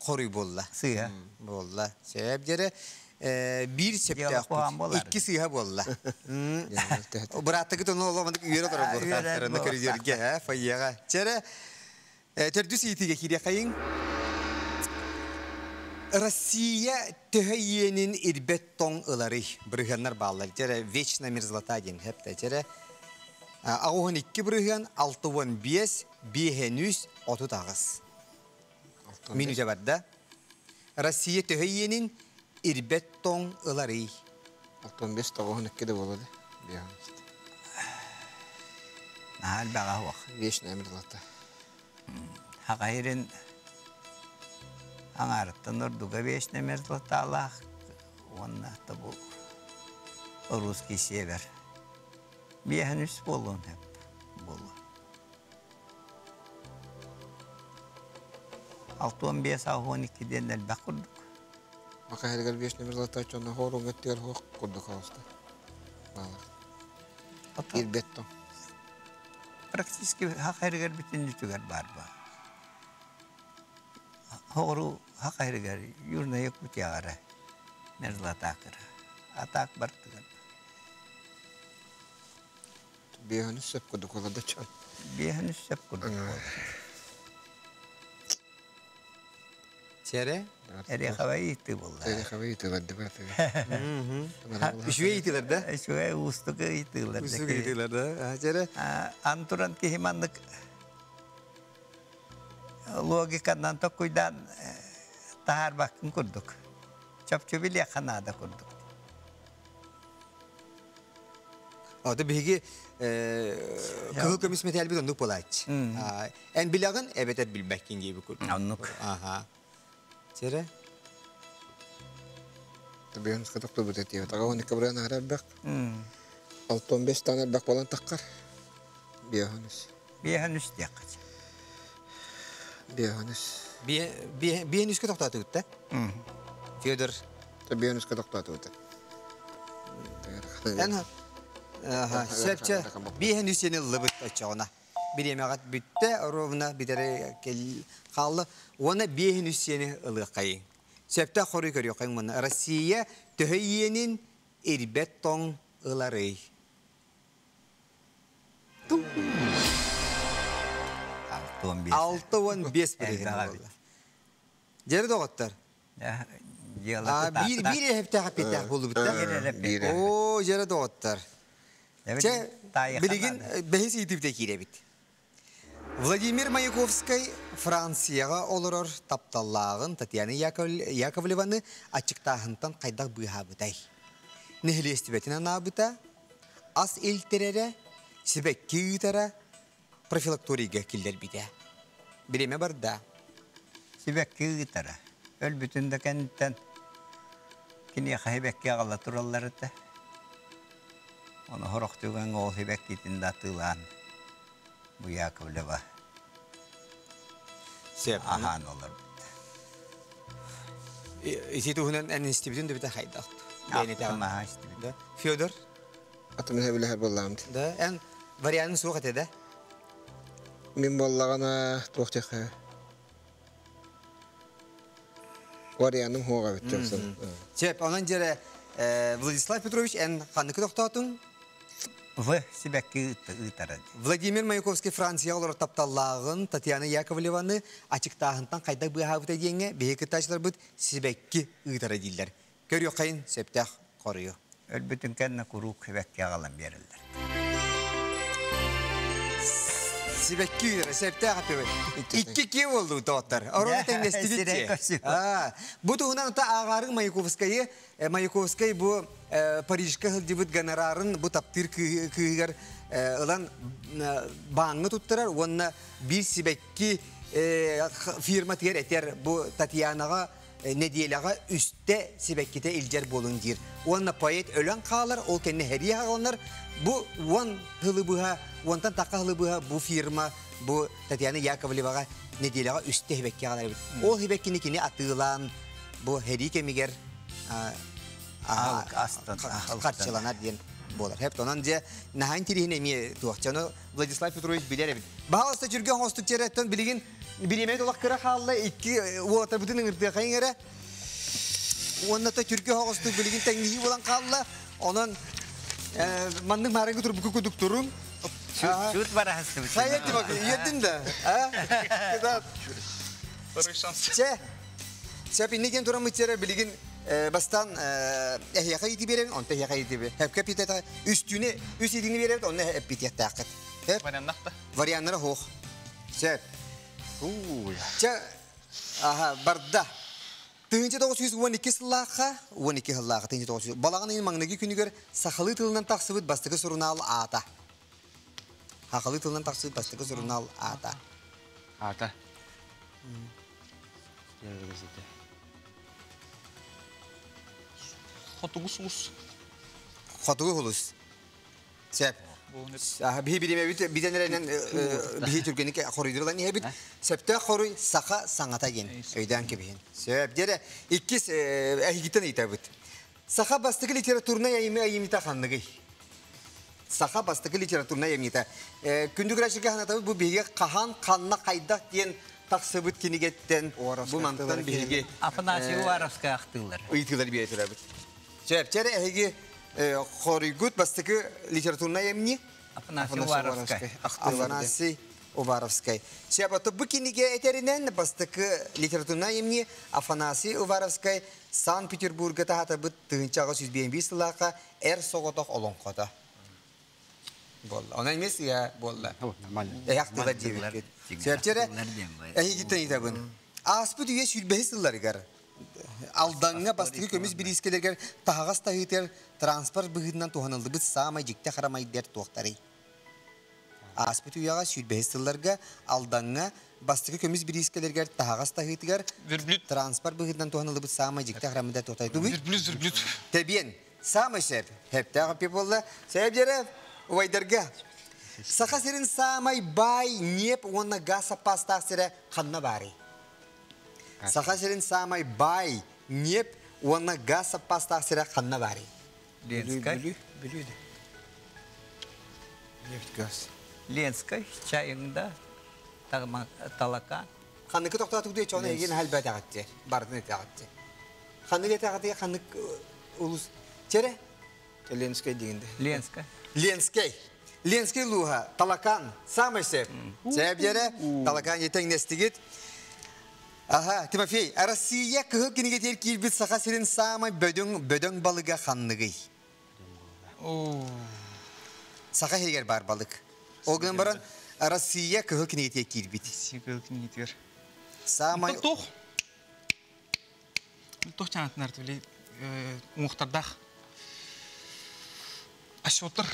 хоруй буолла. Сыыһа. Буолла. Сөп дьэрэ биир сөптөөх икки сыыһа буолла. Бырааттагыт ону оломандык үөрэ олорор буолтаахтарына көрүдүөргэ, фойеҕа. Чэрэ, төрдүс ыйытыыга киириэхэйиҥ. Россия төһө иэнин ирбэт тоҥ ыларый? Бырыһыаннар бааллар. Дьэрэ, вечная мерзлота диэн хэптэ. Дьэрэ, 62 бырыһыан, 65, 5 38. Минүүтэ барда. Россия төһө иэнин ирбэт тоҥ ыларый? 65 92 да буолады. Наһаа элбэҕэ суох. Вечная мерзлота. Хахайрын аҥаарыттан ордуга вечная мерзлоталаах уонна тобу русский север. Биэһэн үс буолуон сөп буолуо. 65 62 диэн элбэх курдук. Макаһырыгар вечная мерзлота чонно хоруҥ өттүгэр хоох курдук хаҕыста. Баалар. Ирбэт тоҥ. Практически хахайрыгар бүтүннүтүгэр баар ба. Хоҕуру хахайрыгар Южная Якутияҕа мерзлота кыра. Атак бартыгар. Биэһэн үс сөп курдук олордо чон. Биэһэн үс сөп курдук. Чэрэ? Эреховай ыйытыы буолла. Эреховай ыйытыылар да Үчүгэй ыйытыылар да? Үчүгэй уустук ыйытыылар. Уустук ыйытыылар да. Чэрэ? Ан туран киһи маннык логиканан токкуйдаан таһаарбаккын курдук. Чопчу билиэххэ наада курдук. Ото биһиги кыһыл көмүс мэтээлбит оннук буолааччы. Эн билэҕин эбэтэр билбэккин диэби курдук. Оннук. Аха. Сэрэ? Табиһын тохтубут этиэ. Таға он икки быран ара элбэх. 65 тан элбэх болан таххар. Биэһэн үс. Биэһэн үс диэххэ. Биэһэн үс. Биэһэн үскэ тохтоотугут да? Федор. Биэһэн үскэ тохтоотугут. Эн сөпчө биэһэн үс сени ыллыбыт оччоҕуна. Бириэмэҕит бүттэ, ровно бүтэри хаалла. Уонна биэһин үс сиэни ылыаххайыҥ. Сөптөөх хоруй көрүөххэйиҥ мунна. Россия төһө иэнин ирбэт тоҥ ыларый? 65 бырыһыан буолла. Дьэрэ доҕоттор. Биир биир эһэптээх эппиэттээх буоллубут да? Оо, дьэрэ доҕоттор. Чэ, билигин бэһис ыйытыыбыта киирэбит. Владимир Маяковскай Францияҕа олорор тапталлааҕын Татьяна Яковлеваны аччыктааһынтан хайдах быыһаабытай? Нэһилиэстибэтин анаабыта, ас илтэрэрэ, сибэкки ыытара, профилакторийга киллэрбитэ. Бириэмэ барда. Сибэкки ыытара. Өлбүтүн да кэнниттэн. Киниэхэ сибэкки аҕала тураллар этэ. Ону сорох түгэҥҥэ ол сибэккитин да атыылаан бу Яковлева Сөп. аһаан олорбут. Ити туһунан эн истибитин да бите хайдах. Ахтым аһа истибит. Да. Федор? Атым билэһэр буоллаҕым. Да, эн варианын суох этэ да? Мин буоллаҕына туох диэххэ варианым хуоҕа эбит дьонсон. Сөп, онон дьэрэ Владислав Петрович эн ханнык тохтоотуҥ? В сибэкки ыытара. Владимир Маяковский Францияҕа олорор тапталлааҕын Татьяна Яковлеваны ачыктааһынтан хайдах быыһаабыта диэҥҥэ биһиги кыттааччыларбыт сибэкки ыытара дииллэр. Көрүөххэйин сөптөөх хоруйу. Өлбүтүн кэннэ куруук сибэкки аҕалан биэрэллэр. Сибэкки ыытара сөптөөх эппибит. Икки киэ буолду доҕоттор. Оруна тэҥнэстибит Бу туһунан ата ааҕаарыҥ Маяковскайы Маяковскай бу Парижка сылдьыбыт гонорарын бу таптыыр кыыһыгар ылан бааҥҥа туттарар уонна биир сибэкки фирматыгар этэр бу Татьянаҕа нэдиэлэҕэ үстэ сибэккитэ илдьэр буолун диир. Уонна поэт өлөн хаалар, ол кэннэ сэрии хааланар. Бу уон сылы быһа, уонтан тахха сылы быһа бу фирма бу Татьяна Яковлеваҕа нэдиэлэҕэ үстэ сибэкки аҕалар эбит. Ол сибэккини кини атыылаан бу сэрии кэмигэр харчыланар диэн буолар. Хэп онон дьэ наһаа интириэһинэй эмиэ туох. Ону Владислав Петрович билэр эбит. Баһаалыста түргэн оҥостук чэрэттэн билигин бириэмэ олох кыра хаалла икки уолаттарбытын ыҥыртыахайын эрэ. Уонна та түргэн оҥостук билигин тэҥниһии буолан хаалла. Онон маннык маарыҥҥы турбуку кудук турун. Сүт бараһыстыбыт. Сайа Тимофей, иедин да? А? Второй шанс. Чэ, Сөп инни диэн туран мытсера билигин бастаан эһиэхэ ити биэрэбин, онто эһиэхэ ити биэрэбин. Хэпкэ питета үстүүнү үс итини биэрэбит, онно эппитиэхтээххит. Хэп? Варианнахта. Варианнара хуох. Сөп. Чэ, аха, барда. 1912 сыллаахха, 12 сыллаахха 1900 балаҕан ыйын маҥнайгы күнүгэр сахалыы тылынан тахсыбыт бастакы сурунаал аата. Сахалыы тылынан тахсыбыт бастакы сурунаал аата. Аата. Хотугу сулус. Хотугу сулус. Сөп. Биһи биримэбит битен эрэнэн биһи түргэнник хоруйдурлан иһэбит. Сөптөөх хоруй саха саҥата диэн өйдөөн кэбиһин. Сөп. Диэре иккис эһигиттэн ыйытабыт. Саха бастакы литературнай айымы айымыта ханныгый? Саха бастакы литературнай айымньыта. Күндү көрөөччүгэ санатабыт бу биһиги хаһан, ханна, хайдах диэн тахсыбыт кинигэттэн бу мантан биһиги Афанасий Уваровскай ахтыылар. Ыйытыылар биэрэ турабыт. Сөп, чэрэ эһиги хоруйгут бастакы литературнай айымньы Афанасий Уваровскай. Афанасий Уваровскай. Сөп, бу кинигэ этэринэн бастакы литературнай айымньы Афанасий Уваровскай Санкт-Петербурга таһаатарбыт 1805 сыллаахха эр соҕотох олоҥхото буолла. Онон эмиэ сыыһа буолла. Нормально. Эһэх тыла диэбиккит. Сөпчөрө эһигиттэн ыйытабын. Ааспыт үйэ сүүрбэһис сылларыгар Алдаҥҥа бастакы көмүс бириискэлэригэр таһаҕас таһыытыгар транспорт быһыытынан туһаныллыбыт саамай дьикти харамайдар туохтарый? Ааспыт үйэҕэ сүүрбэһис сылларга Алдаҥҥа бастакы көмүс бириискэлэригэр таһаҕас таһыытыгар Верблюд. транспорт быһыытынан туһаныллыбыт саамай дьикти харамайдар туохтарый? Тугуй? Верблюд, верблюд. Тэбиэн. Саамай сөп. Хэптээх эппиэ буолла. Сөп дьэрэ, убайдарга. Саха сирин саамай баай ньиэп уонна газ саппаастаах сирэ ханна баарый? Саха сирин саамай баай ньиэп уонна газ саппаастаах сирэ ханна баарый? Ленскай. Бүлүү, Бүлүү да. Нефть, газ. Ленскай, Чайыҥда, Талакан. Ханнык тохтоотук дии чону эгин халбатаҕатты, бардын этэҕатты. Ханнык этэҕати ханнык улус Чере? Ленскай дигинде. Ленскай. Ленскэй. Ленскэй лууһа, Талакан, самый сөп. Сөп дьэрэ, Талакан етеңнестигит. Аха, Тимофей, Россия кыһыл кинигэтигэр киирбит Саха сирин саамай бөдөҥ бөдөҥ балыга ханныгый? Саха сиригэр баар балык. Ол гынан баран, Россия кыһыл кинигэтигэр киирбит. Россия кыһыл кинигэтигэр. Саамай... Туох? Туох чаанатынар били уҥуохтардаах. Осетр.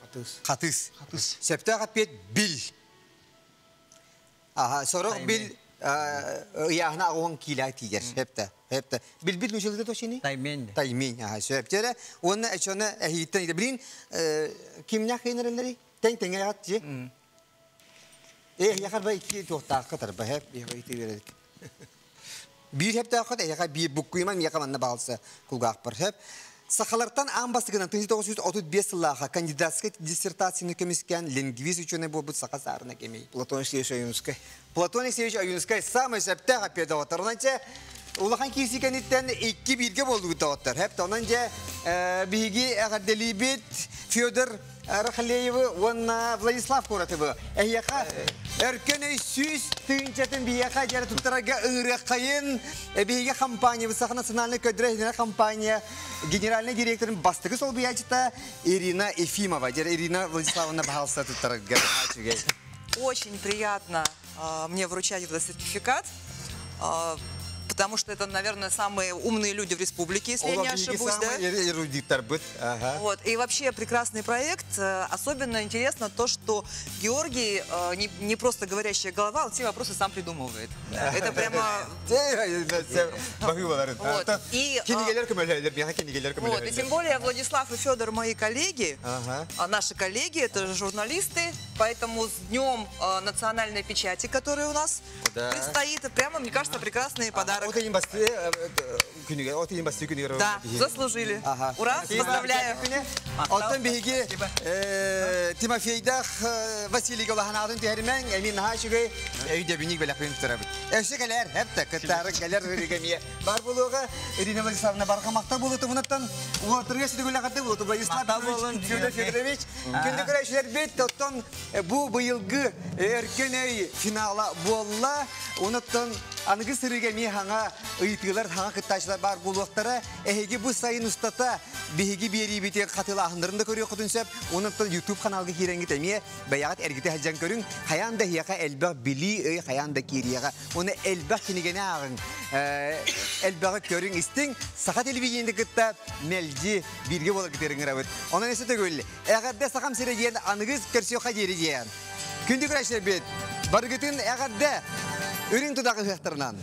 Хатыс. Хатыс. Хатыс. Сөптөөх эппиэт бил. Аха, сорох бил Ыйааһына 80 киилэ тиийэр. Хепте. Хепте. Билбит мүчүлүтэ тошини? Таймень. Таймень. Аха, сөп. Жере, онна эчоны эхиттен иде. Билин кимнях кыйнырылары? Тең теңе ят же. Э, яхар бай ики туохтаахка тарба хеп, ити бередик. Биир хептаахка яха биир буккуйман яха манна баалса кулгаахпар хеп. Сахалартан аан бастыгынан 1935 сыллааха кандидатскай диссертацияны көмүскээн лингвист ученый буолбут саха саарына кимий? Платон Алексеевич Ойунскай. Платон Алексеевич Ойунскай самый сөптөөх эппиэт доҕоттор. Онон чэ улахан киирсии кэнниттэн 2-1-гэ буоллугут доҕоттор. Хэп онон дьэ биһиги эҕэрдэлиибит Федор Рахалеевы уонна Владислав Куратовы. Эһиэхэ өркөн өй 100 тыһыынчатын биһиэхэ дьэрэ туттарарга ыҥырыаххайын. Биһиги компания Саха национальнай көрдөрөр компания генеральный директорын бастакы солбуйааччыта Ирина Ефимова. Дьэрэ Ирина Владиславовна баһаалыста туттарарга. Очень приятно мне вручать этот сертификат, потому что это, наверное, самые умные люди в республике, если я не ошибусь, да? Эрудиттарбыт. Ага. Вот. И вообще прекрасный проект. Особенно интересно то, что Георгий не просто говорящая голова, он все вопросы сам придумывает. Это прямо. Вот. И, Кинигэлэр көмөлөһөллөр, биһиэхэ кинигэлэр Вот. И тем более Владислав и Федор мои коллеги, а наши коллеги, это же журналисты, поэтому с днем национальной печати, который у нас предстоит, прямо, мне кажется, прекрасный подарок. От ыйын басты күнүгэр, от ыйын басты күнүгэр. Да, заслужили. Ура, поздравляю. Оттон биһиги Тимофейдах Василий Голаханатын түһэримэҥ, эмиэ наһаа үчүгэй өйдөбүнньүк бэлэхпин туттарабыт. Өссө кэлэр, хепте, кыттаары кэлэр регемие бар буолуоҕа. Ирина Владиславовна барҕа махтал буолуутумунаттан уотырга сүтүгүлэхэтэ буолуту Владислав Федор Федорович. Күндү көрөөччүлэрбит, оттон бу быйылгы өркөн өй финала буолла. Онуттан аныгы сырыыга эмиэ саҥа ыйытыылар, саҥа кыттааччылар баар буолуохтара. Эһиги бу сайын устата биһиги биэриибити хатылааһыннарын да көрүөххүтүн сөп. Онуттан YouTube каналга киирэҥҥит эмиэ бэйэҕит эргитэ сылдьан көрүҥ. Хайаан да эһиэхэ элбэх билии өй хайаан да киириэҕэ. Оны элбэх кинигэни ааҕыҥ. Элбэҕи көрүҥ истиҥ. Саха телевидениети кытта мэлдьи бииргэ буоларгытыгар ыҥырабыт. Онон өссө төгүл эҕэрдэ Сахам сирэ диэн аныгыс көрсүөххэ диэри диэн. Күндү көрөөччүлэрбит, барыгытын эҕэрдэ үрүҥ тунах ыһыахтарынан.